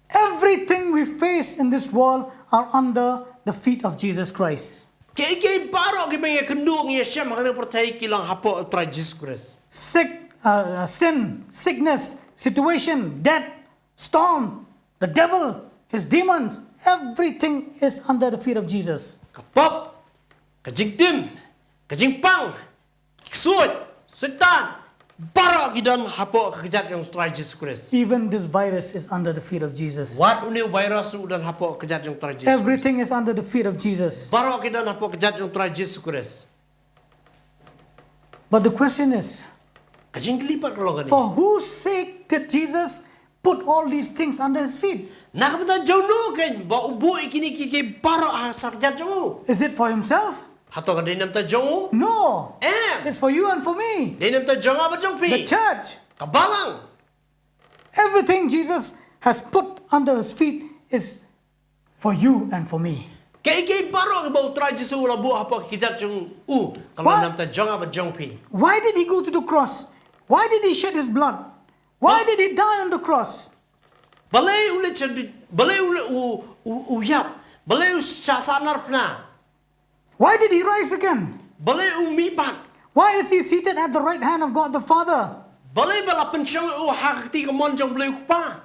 Everything we face in this world are under the feet of Jesus Christ. Kiei kiei baroh kiba ngi ïakynduh, ngi ïashem ha kane ka pyrthei ki long hapoh u Trai Jisu Khrist. Sick, uh, uh, sin, sickness, situation, death, storm, the devil, his demons, everything is under the feet of Jesus. Ka pop, ka jingtim, ka jingpang, ki ksuid, Soitan, baroh ki don hapoh ka kjat jong u Trai Jisu Khrist. Even this virus is under the feet of Jesus. Wat une u virus u don hapoh ka kjat jong u Trai Jisu Khrist. Everything is under the feet of Jesus. Baroh ki don hapoh ka kjat jong u Trai Jisu Khrist. But the question is, ka jingkylli pat ka long kane, for whose sake did Jesus put all these things under his feet? Na ka bynta jong uno keiñ ba u buh ïa kine kiei kiei baroh ha sha ka kjat jong u? Is it for himself? Hato ka dei na bynta jong u? No. Em. It's for you and for me. Dei na bynta jong nga bad jong phi. The church. Ka balang. Everything Jesus has put under his feet is for you and for me. Kiei kiei baroh kiba u Trai Jisu u la buh hapoh ki kjat jong u, ka long na bynta jong nga bad jong phi. Why did he go to the cross? Why did he shed his blood? Why did he die on the cross? Balei u leit sha, balei u leit u, u, u ïap? Balei u shah sahnarphna? Why did he rise again? Balei u mih pat? Why is he seated at the right hand of God the Father? Balei ba la pynshong ïa u ha ka kti kamon jong u Blei u Kpa?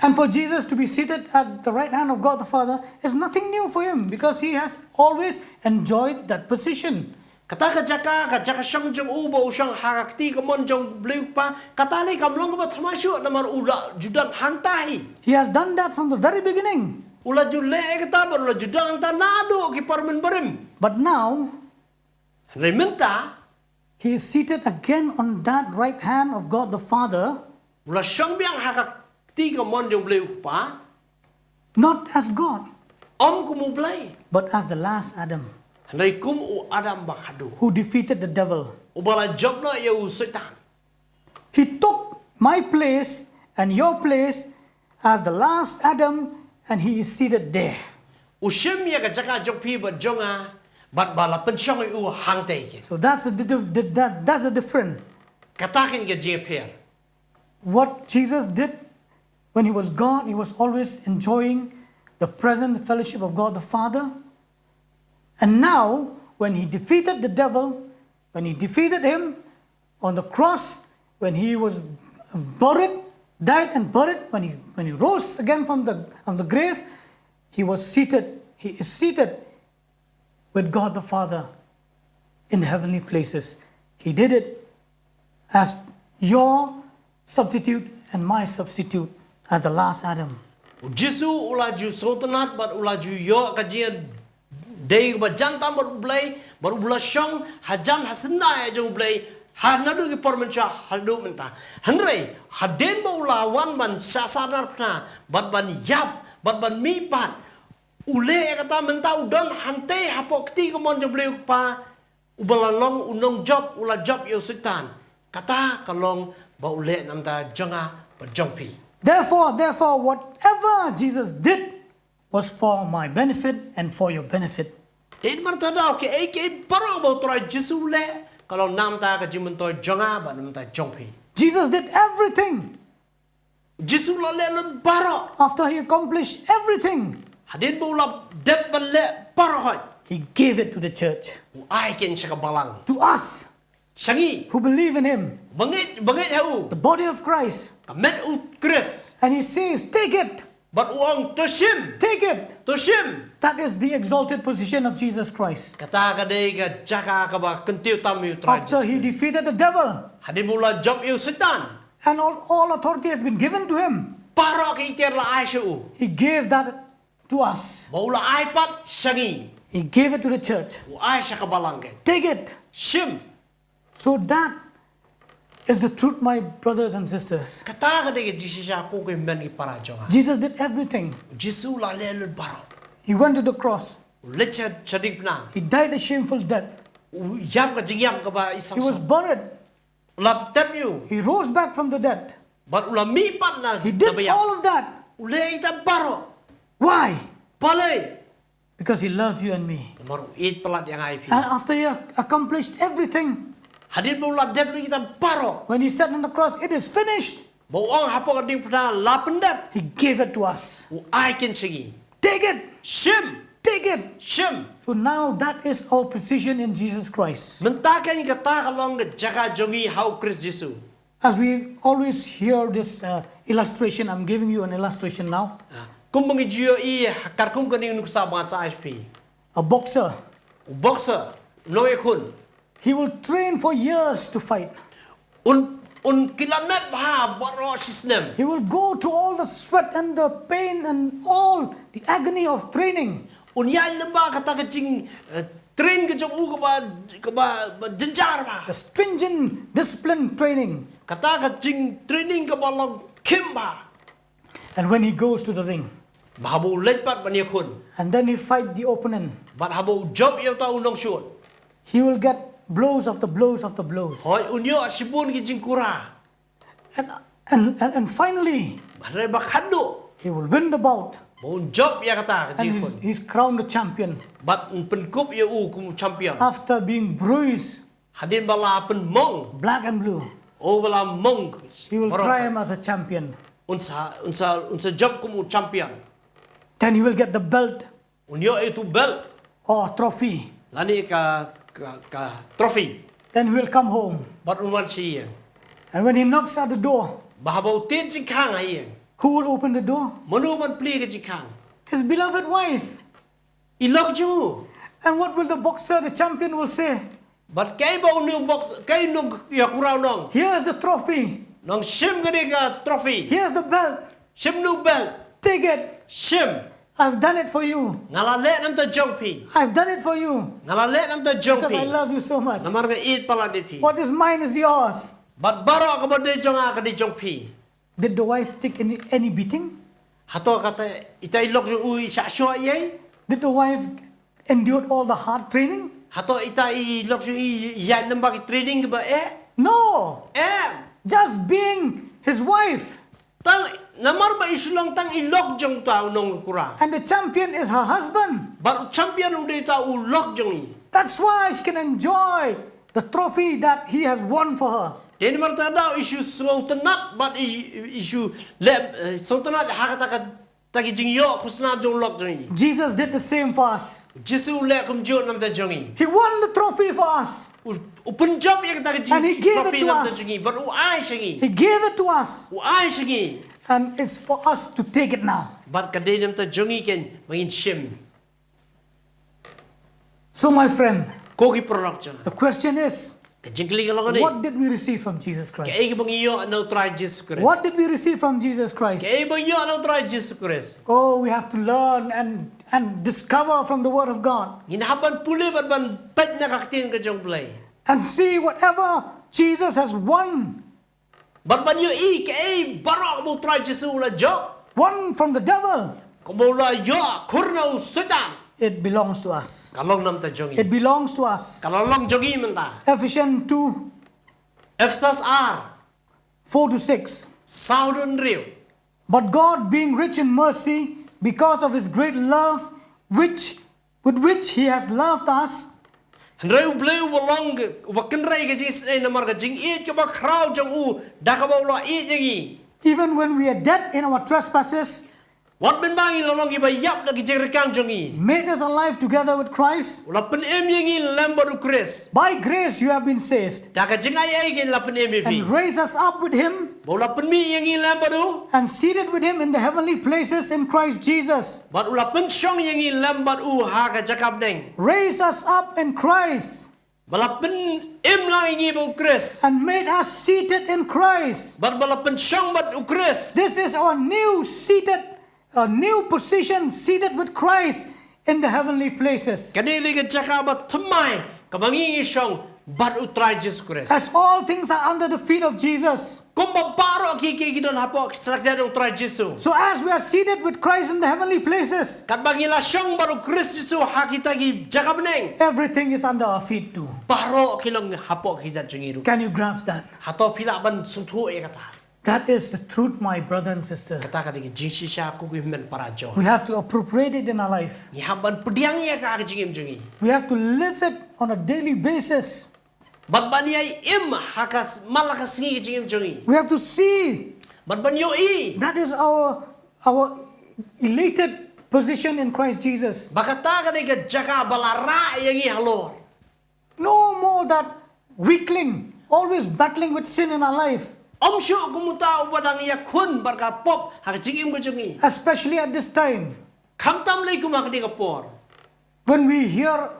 And for Jesus to be seated at the right hand of God the Father is nothing new for him because he has always enjoyed that position. Kata ka jaka, ka jaka shong jong u ba u shong ha ka kti kamon jong u Blei u Kpa, kata lei kam long kaba thymmai shuh namar u la ju don hangta hi. He has done that from the very beginning. U la ju leh ïa kata bad u la ju don hangta naduh ki por mynbarim. But now, hynrei mynta, he is seated again on that right hand of God the Father. U la shong biang ha ka kti kamon jong u Blei u Kpa. Not as God. Ym kum u Blei. But as the last Adam. Hynrei kum u Adam ba khatduh. Who defeated the devil. Uba la jop noh ïa u Soitan. He took my place and your place as the last Adam and he is seated there. U shim ïa ka jaka jong phi bad jong nga bad ba la pynshong ïa u hangta hi. So that's the, the, the, that, that's the different. Kata keiñ ka jingïapher. What Jesus did when he was God, he was always enjoying the present fellowship of God the Father. And now, when he defeated the devil, when he defeated him on the cross, when he was buried, died and buried, when he, when he rose again from the, from the grave, he was seated, he is seated with God the Father in the heavenly places. He did it as your substitute and my substitute, as the last Adam. U Jisu u la ju sngewtynnat bad u la ju ïoh ka jingdei ba jan tam bad U Blei, bad u la shong hajan ha syndah jong U Blei, ha naduh ki por mynshuwa haduh mynta. Hynrei hadien ba u la wan ban shah sahnarphna, bad ban ïap, bad ban mihpat, u leh ïa kata mynta u don hangtei hapoh kti kamon jong U Blei U Kpa, uba la long u nongjop, u la jop ïa u Soitan. Kata ka long ba u leh namar jong nga bad jong phi. Therefore, therefore, whatever Jesus did was for my benefit and for your benefit. Te namar kata da, kaei kaei baroh ba u Trai Jisu u leh, ka long namar ka jingmyntoi jong nga bad namar jong phi. Jesus did everything. Jisu u la leh lut baroh. After he accomplished everything, hadien ba u la dep ban leh baroh hoi, he gave it to the church, u ai keiñ sha ka balang. To us, sha ngi, who believe in him, ba ngeit, ba ngeit ha u, the body of Christ, ka met u Khrist. And he says, "Take it." Bad u ong, "To shim, take it, to shim." That is the exalted position of Jesus Christ. Kata ka dei ka jaka kaba kyntiew tam ïa u Trai Jisu Khrist. After he defeated the devil, hadien ba u la jop ïa u Soitan, and all, all authority has been given to him, baroh ka iktiar la ai sha u, he gave that to us. Ba u la ai pat sha ngi. He gave it to the church. U ai sha ka balang keiñ. Take it. Shim. So that is the truth, my brothers and sisters. Kata ka dei ka jingshisha, ko ki hynmen ki para jong nga. Jesus did everything. Jisu u la leh lut baroh. He went to the cross. U leit sha, sha diengphna. He died a shameful death. U ïap ka jingïap kaba isang. He was buried. U la tep ïa u. He rose back from the dead. Bad u la mihpat na, he did na ba ïap, all of that. U leh ïa kita baroh. Why? Balei? Because he loved you and me. Namar u ïeit palat ïa nga ïa phi. And after he accomplished everything, hadien ba u la dep lut ïa kita baroh, when he said on the cross, "It is finished," ba u ong hapoh ka diengphna, "La pyndep," he gave it to us. U ai keiñ sha ngi. Take it. Shim. Take it. Shim. So now that is our position in Jesus Christ. Mynta keiñ kata ka long ka jaka jong ngi ha u Khrist Jisu. As we always hear this, uh, illustration, I'm giving you an illustration now. Ah, kumba ngi ju ïohi ha katkum kane ka nuksa ba ngan sa ai sha phi. A boxer, u boxer, u nongïakhun, he will train for years to fight. Un, un kylla met bha baroh shi snem. He will go through all the sweat and the pain and all the agony of training. Un ïaid lyngba kata ka jing, eh, train ka jong u kaba, kaba, ba jynjar bha. The stringent discipline training. Kata ka jing training kaba long khim bha. And when he goes to the ring, bad haba u leit pat ban ïakhun, and then he fight the opponent, bad haba u jop ïa uta u nongshun, he will get blows after blows after blows. Hooid, un ïoh shibun ki jingkura. And, and, and, and finally, bad hynrei ba khatduh, he will win the bout. Ba un jop ïa kata ka jingïakhun. And he's, he's crowned a champion. Bad un pynkup ïa u kum u champion. After being bruised, hadien ba la pynmong, black and blue, oh, ba la mong, he will, baroh, triumph as a champion. Un sa, un sa, un sa jop kum u champion. Then he will get the belt. Un ïoh ïa utu u belt. Or trophy. Lane ka, ka, ka trophy. Then he will come home. Bad un wan sha ïing. And when he knocks at the door, bad haba u tied jingkhang ha ïing, who will open the door? Mano ban plie ka jingkhang? His beloved wife. I lok jong u. And what will the boxer, the champion will say? Bad kaei ba une u box, kaei u nongïakura un ong? Here's the trophy. Un ong, shim kane ka trophy. Here's the belt. Shim une u belt. Take it. Shim. I've done it for you. Nga la leh namar jong phi. I've done it for you. Nga la leh namar jong phi. Because I love you so much. Namar nga ïeit palat ïa phi. What is mine is yours. Bad baroh kaba dei jong nga ka dei jong phi. Did the wife take any, any beating? Hato kata ita i lok jong u i shah shoh ïa i? Did the wife endured all the hard training? Hato ita i lok jong i i ïaid lyngba ki training kiba eh? No. Em. Just being his wife. Tang namar ba i shu long tang i lok jong uta u nongkura. And the champion is her husband. Bad u champion u dei uta u lok jong i. That's why she can enjoy the trophy that he has won for her. Te namar kata da i shu sngewtynnat bad i, i shu leh, eh, sngewtynnat ha kata kata ki jingïoh khusnam jong u lok jong i. Jesus did the same for us. Jisu u leh kumjuh namar jong i. He won the trophy for us. U, u pynjop ïa kata ki jing, and he gave it to us, trophy namar jong i. Bad u ai sha ngi. He gave it to us. U ai sha ngi. And it's for us to take it now. Bad ka dei namar jong i keiñ ba ngin shim. So, my friend, ko ki paralok jong nga, the question is, Ka jingkylli ka long kane. What did we receive from Jesus Christ? Kaei kaba ngi ïoh na u Trai Jisu Khrist? What did we receive from Jesus Christ? Kaei ba ngi ïoh na u Trai Jisu Khrist? Oh, we have to learn and, and discover from the Word of God. Ngin hap ban pule bad ban peit na ka ktien ka jong u Blei. And see whatever Jesus has won. Bad ban ïohi kaei baroh kaba u Trai Jisu u la jop. Won from the devil. Kaba u la ïoh khur na u Soitan. It belongs to us. Ka long na bynta jong ngi. It belongs to us. Ka la long jong ngi mynta. Ephesians two. Ephesus ar. Four to six. Saw haduh hynriew. But God, being rich in mercy, because of his great love which with which he has loved us, Hynrei u Blei uba long uba kynrei ka jingisynei namar ka jingïeit kaba khraw jong u da kaba u la ïeit ïa ngi. Even when we are dead in our trespasses, Wat mynba ngi la long kiba ïap da ki jingryngkang jong ngi. Made us alive together with Christ. U la pynim ïa ngi lem bad u Khrist. By grace you have been saved. Da ka jingai ei kein la pynim ïa phi. And raised us up with him. Ba u la pynmih ïa ngi lem bad u. And seated with him in the heavenly places in Christ Jesus. Bad u la pynshong ïa ngi lem bad u ha ka jaka bneng. Raised us up in Christ. Ba la pynim lang ïa ngi bad u Khrist. And made us seated in Christ. Bad ba la pynshong bad u Khrist. This is our new seated, a new position, seated with Christ in the heavenly places. Kane ka dei ka jaka bathymmai kaba ngi ngi shong bad u Trai Jisu Khrist. As all things are under the feet of Jesus. Kumba baroh ki ki ki don hapoh ki sla kjat jong u Trai Jisu. So as we are seated with Christ in the heavenly places, Katba ngi la shong bad u Khrist Jisu ha kita ki jaka bneng, everything is under our feet too. Baroh ki long hapoh ki kjat jong ngi ruh. Can you grasp that? Hato phi lah ban sngewthuh ïa kata? That is the truth, my brother and sister. Kata ka dei ka jingshisha ko ki hynmen para jong. We have to appropriate it in our life. Ngi hap ban pdiang ïa ka ha ka jingim jong ngi. We have to live it on a daily basis. Bad ban ïai im ha ka s- man la ka sngi ka jingim jong ngi. We have to see Bad ban ïohi. That is our our elated position in Christ Jesus. Ba kata ka dei ka jaka ba la rah ïa ngi halor. No more that weakling, always battling with sin in our life. Ym shuh kum uta uba dang ïakhun bad ka pop ha ka jingim ka jong ngi. Especially at this time. Khamtam lei kum ha kane ka por. When we hear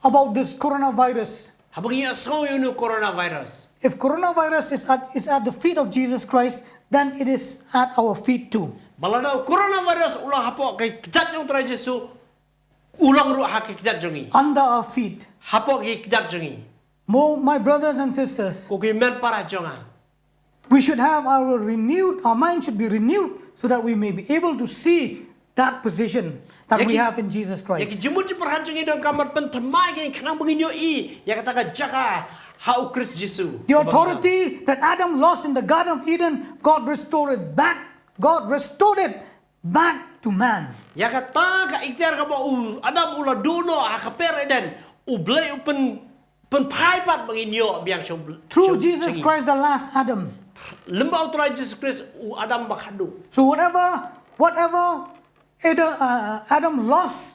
about this coronavirus, Haba ngi ïohsngew ïa une u coronavirus. If coronavirus is at, is at the feet of Jesus Christ, then it is at our feet too. Ba lada u coronavirus u long hapoh ki kjat jong u Trai Jisu, u long ruh ha ki kjat jong ngi. Under our feet. Hapoh ki kjat jong ngi. Mo, my brothers and sisters, Ko ki hynmen para jong nga. We should have our renewed, our mind should be renewed so that we may be able to see that position that we have in Jesus Christ. Ïa ki jingmut jingpyrkhat jong ngi donkam ban pynthymmai kein khnang ba ngin ïohi ïa kata ka jaka ha u Khrist Jisu. The authority that Adam lost in the Garden of Eden, God restored it back. God restored it back to man. Ïa kata ka iktiar kaba u Adam u la duh noh ha ka kper Eden, U Blei u pyn pynphai pat ba ngin ïoh biang sha u Blei. Through Jesus Christ, the last Adam. Lyngba u Trai Jisu Khrist, u Adam ba khadduh. So whatever, whatever Adam, uh, Adam lost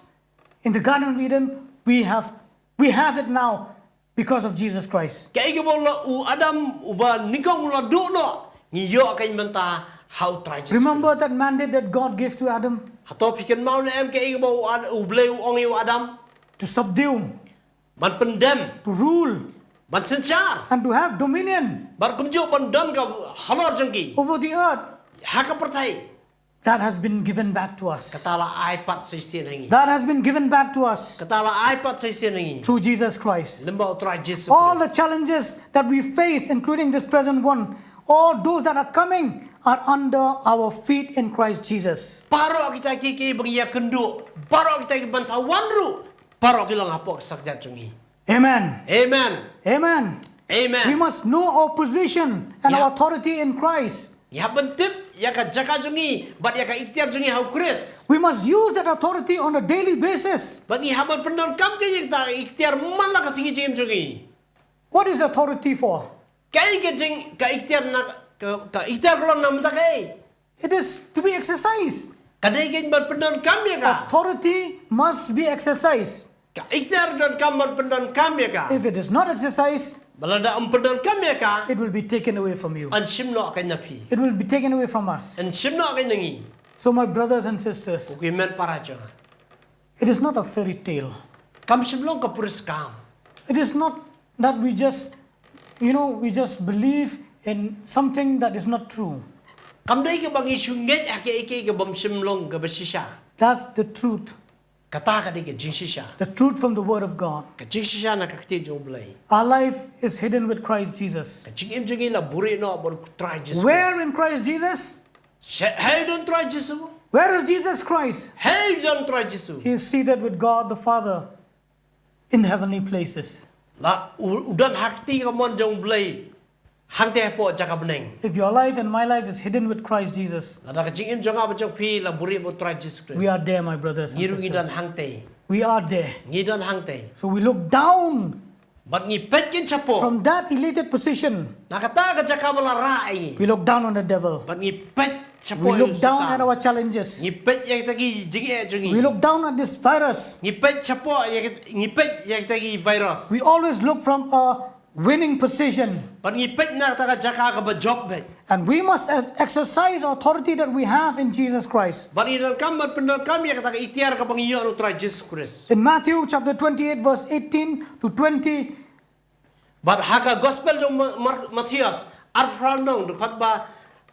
in the Garden of Eden, we have, we have it now because of Jesus Christ. Kaei kaba u Adam uba nyngkong u la duh noh, ngi ïoh kein mynta ha u Trai Jisu Khrist. Remember that mandate that God gave to Adam? Hato phi kynmaw ne em kaei kaba u Ad- u Blei u ong ïa u Adam? To subdue. Ban pyndem. To rule. Ban synshar. And to have dominion. Bad kumjuh ban don ka halor jong ki. Over the earth. Ha ka pyrthei. That has been given back to us. Kata la ai pat sa shisien ha ngi. That has been given back to us. Kata la ai pat sa shisien ha ngi. Through Jesus Christ. Lyngba u Trai Jisu Khrist. All the challenges that we face, including this present one, all those that are coming, are under our feet in Christ Jesus. Baroh kita ki ki ba ngi ïakynduh, baroh kita ki ban sa wan ruh, baroh ki long hapoh ka sa kjat jong ngi. Amen. Amen. Amen. Amen. We must know our position and our authority in Christ. Ngi hap ban tip ïa ka jaka jong ngi bad ïa ka iktiar jong ngi ha u Khrist. We must use that authority on a daily basis. Bad ngi hap ban pyndonkam ïa kata ka iktiar man la ka sngi jingim jong ngi. What is authority for? Kaei ka jing ka iktiar na ka, ka iktiar ka long na bynta kaei? It is to be exercised. Ka dei kein ban pyndonkam ïa ka. Authority must be exercised. Ka iktiar donkam ban pyndonkam ïa ka. If it is not exercised, ba lada ym pyndonkam ïa ka, it will be taken away from you. Yn shim noh kein na phi. It will be taken away from us. Yn shim noh kein na ngi. So my brothers and sisters, ko ki hynmen para jong nga, it is not a fairy tale. Kam shym long ka puriskam. It is not that we just you know, we just believe in something that is not true. Kam dei kaba ngi shu ngeit ha kaei kaei ka bym shym long kaba shisha. That's the truth. Kata ka dei ka jingshisha. The truth from the Word of God. Ka jingshisha na ka ktien jong U Blei. Our life is hidden with Christ Jesus. Ka jingim jong ngi la buhrieh noh bad U Trai Jisu Khrist. Where in Christ Jesus? Sha-, hei don Trai Jisu. Where is Jesus Christ? Hei don Trai Jisu. He is seated with God the Father in heavenly places. La u, u don ha kti kamon jong U Blei hangtei hapoh jaka bneng. If your life and my life is hidden with Christ Jesus, lada ka jingim jong nga bad jong phi la buhrieh bad U Trai Jisu Khrist, we are there, my brothers and sisters. Ngi ruh ngi don hangtei. We are there. Ngi don hangtei. So we look down. Bad ngi peit kein shapoh. From that elated position, na kata ka jaka ba la rah ïa ngi, we look down on the devil. Bad ngi peit shapoh ïa u Soitan. We look down at our challenges. Ngi peit ïa kita ki jingeh jong ngi. We look down at this virus. Ngi peit shapoh ïa kit-, ngi peit ïa kita ki virus. We always look from a winning position. Bad ngi peit na kata ka jaka kaba jop beit. And we must ex-, exercise authority that we have in Jesus Christ. Bad ngi donkam ban pyndonkam ïa kata ka iktiar kaba ngi ïoh na U Trai Jisu Khrist. In Matthew chapter twenty-eight, verse eighteen to twenty, bad ha ka Gospel jong Ma-, Mar-, Mathaios, arphew phra lynnong, dkhot ba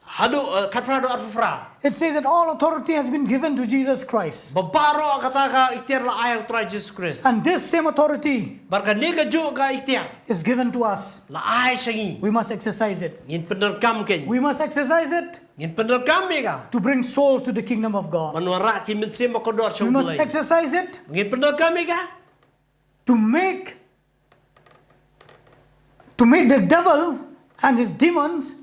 haduh, eh, khatphra haduh arphew phra, it says that all authority has been given to Jesus Christ. Ba baroh kata ka iktiar la ai ha U Trai Jisu Khrist. And this same authority, bad kane kajuh ka iktiar, is given to us. La ai sha ngi. We must exercise it. Ngin pyndonkam kein. We must exercise it. Ngin pyndonkam ïa ka. To bring souls to the kingdom of God. Ban wanrah ki mynsiem ba kordor sha U Blei. We must exercise it. Ngin pyndonkam ïa ka. To make, to make the devil and his demons,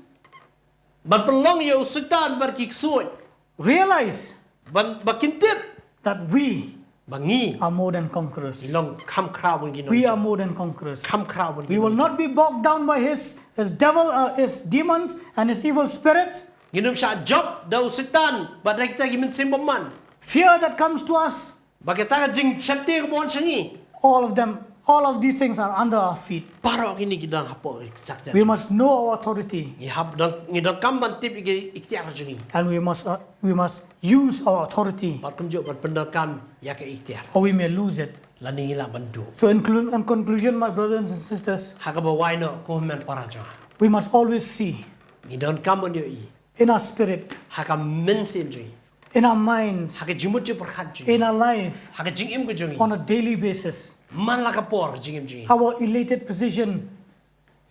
ban pynlong ïa u Soitan bad ki ksuid, realize, ban, ba kin tip, that we, ba ngi, are more than conquerors. Ngi long kham khraw ban ki nongjop. We are more than conquerors. Kham khraw ban ki nongjop. We will not be bogged down by his, his devil, uh, his demons and his evil spirits. Ngin ym shah jop da u Soitan bad da kita ki mynsiem bymman. Fear that comes to us, ba kata ka jingsheptieng kaba wan sha ngi. All of them, all of these things are under our feet. Baroh kine ki don hapoh ki kjat jong ngi. We must know our authority. Ngi hap don, ngi donkam ban tip ïa ki iktiar jong ngi. And we must, uh, we must use our authority. Bad kumjuh ban pyndonkam ïa ka iktiar. Or we may lose it. Lane ngi lah ban duh. So in clu-, in conclusion, my brothers and sisters, ha kaba wai noh ko hynmen para jong nga, we must always see, ngi donkam ban ïohi, in our spirit, ha ka mynsiem jong ngi, in our minds, ha ka jingmut jingpyrkhat jong ngi, in our life, ha ka jingim ka jong ngi, on a daily basis, man la ka por ka jingim jong ngi, our elated position,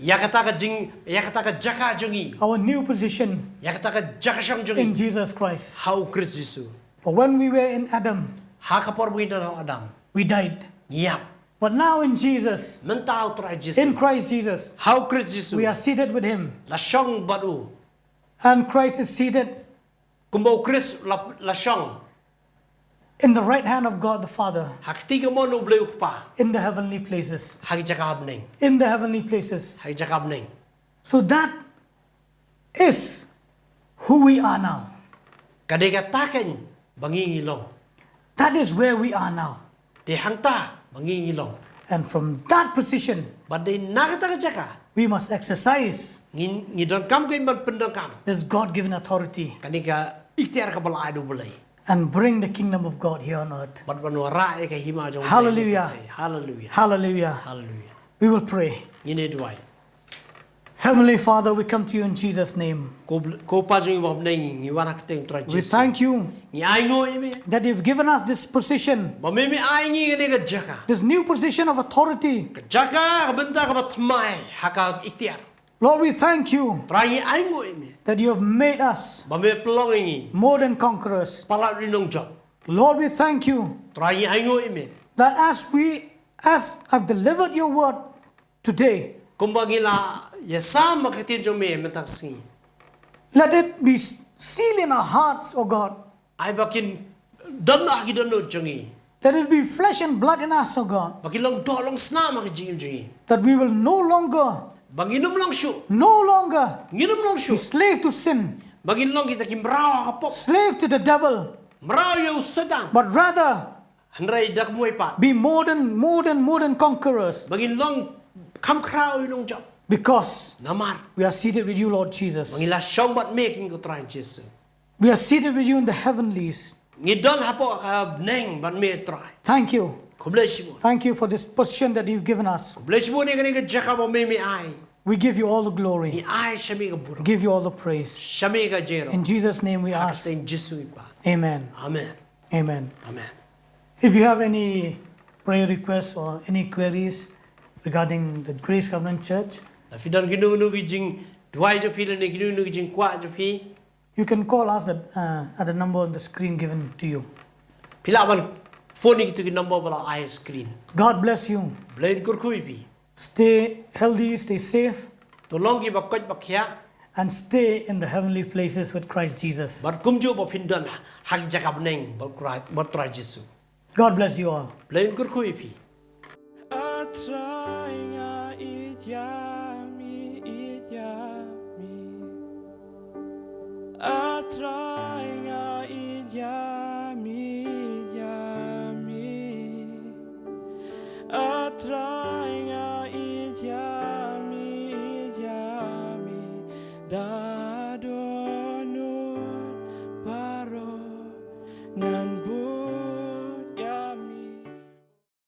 ïa kata ka jing, ïa kata ka jaka jong ngi, our new position, ïa kata ka jaka shong jong ngi, in Jesus Christ, ha U Khrist Jisu. For when we were in Adam, ha ka por ba ngi don ha u Adam, we died. Ngi ïap. But now in Jesus, mynta ha U Trai Jisu, in Christ Jesus, ha U Khrist Jisu, we are seated with him. La shong bad u. And Christ is seated, kumba U Khrist la, la shong, in the right hand of God the Father, ha ka kti kamon U Blei U Kpa, in the heavenly places, ha ki jaka ha bneng, in the heavenly places, ha ki jaka ha bneng. So that is who we are now. Ka dei kata kein ba ngi ngi long. That is where we are now. Dei hangta ba ngi ngi long. And from that position, bad dei na kata ka jaka, we must exercise, ngi, ngi donkam kein ban pyndonkam, this God-given authority, kane ka iktiar kaba la ai da U Blei, and bring the kingdom of God here on earth. Bad ban wanrah ïa ka hima jong U Blei. Hallelujah. Hallelujah. Hallelujah. Hallelujah. We will pray. Ngin ïa duwai. Heavenly Father, we come to you in Jesus' name. Ko Bl-, ko Pa jong ngi ba ha bneng, ngi wan ha ka kyrteng U Trai Jisu. We thank you, ngi ainguh ïa me, that you've given us this position, ba me me ai ngi kane ka jaka, this new position of authority, ka jaka, ka bynta kaba thymmai ha ka iktiar. Lord, we thank you, Trai, ngi ainguh ïa me, that you have made us, ba me pynlong ïa ngi, more than conquerors, palat u nongjop. Lord, we thank you, Trai, ngi ainguh ïa me, that as we, as I've delivered your word today, kumba ngi la ïasam ha ka ktien jong me mynta ka sngi, let it be s-, sealed in our hearts, O God. Ai ba kin don ha ki dohnud jong ngi. Let it be flesh and blood in us, O God. Ba kin long doh long snam ha ka jingim jong ngi. That we will no longer, ba ngin ym long shuh, no longer, ngin ym long shuh, be slave to sin, ba ngin long kita ki mraw ha ka pop, slave to the devil, mraw ïa u Soitan. But rather, hynrei da kumwei pat, be more than, more than, more than conquerors, ba ngin long kham khraw u nongjop. Because, namar, we are seated with you, Lord Jesus, ba ngi la shong bad me, King, ko Trai Jisu. We are seated with you in the heavenlies. Ngi don hapoh ka bneng bad me, Trai. Thank you. Khublei shibun. Thank you for this position that you've given us. Khublei shibun ïa kane ka jaka ba me me ai. We give you all the glory. Ngi ai sha me ka burom. Give you all the praise. Sha me ka jingïaroh. In Jesus' name we Ha ka ask. kyrteng Jisu ngi pan. Amen. Amen. Amen. Amen. If you have any prayer requests or any queries regarding the Grace Covenant Church, Lada phi don kino kino ki jingduwai jong phi lane kino kino ki jingkwah jong phi, you can call us at, uh, at the number on the screen given to you. phi lah ban phone ïa kito ki number ba la ai ha screen. God bless you. Blei un kyrkhu ïa phi. Stay healthy, stay safe, To long kiba koit ba khiah. and stay in the heavenly places with Christ Jesus. Bad kumjuh ba phin don ha ki jaka bneng bad Trai, bad Trai Jisu. God bless you all. Blei un kyrkhu ïa phi. A Trai nga ïeit ïa mi, ïeit ïa mi. A Trai nga ïeit ïa mi, ïeit ïa mi. A Trai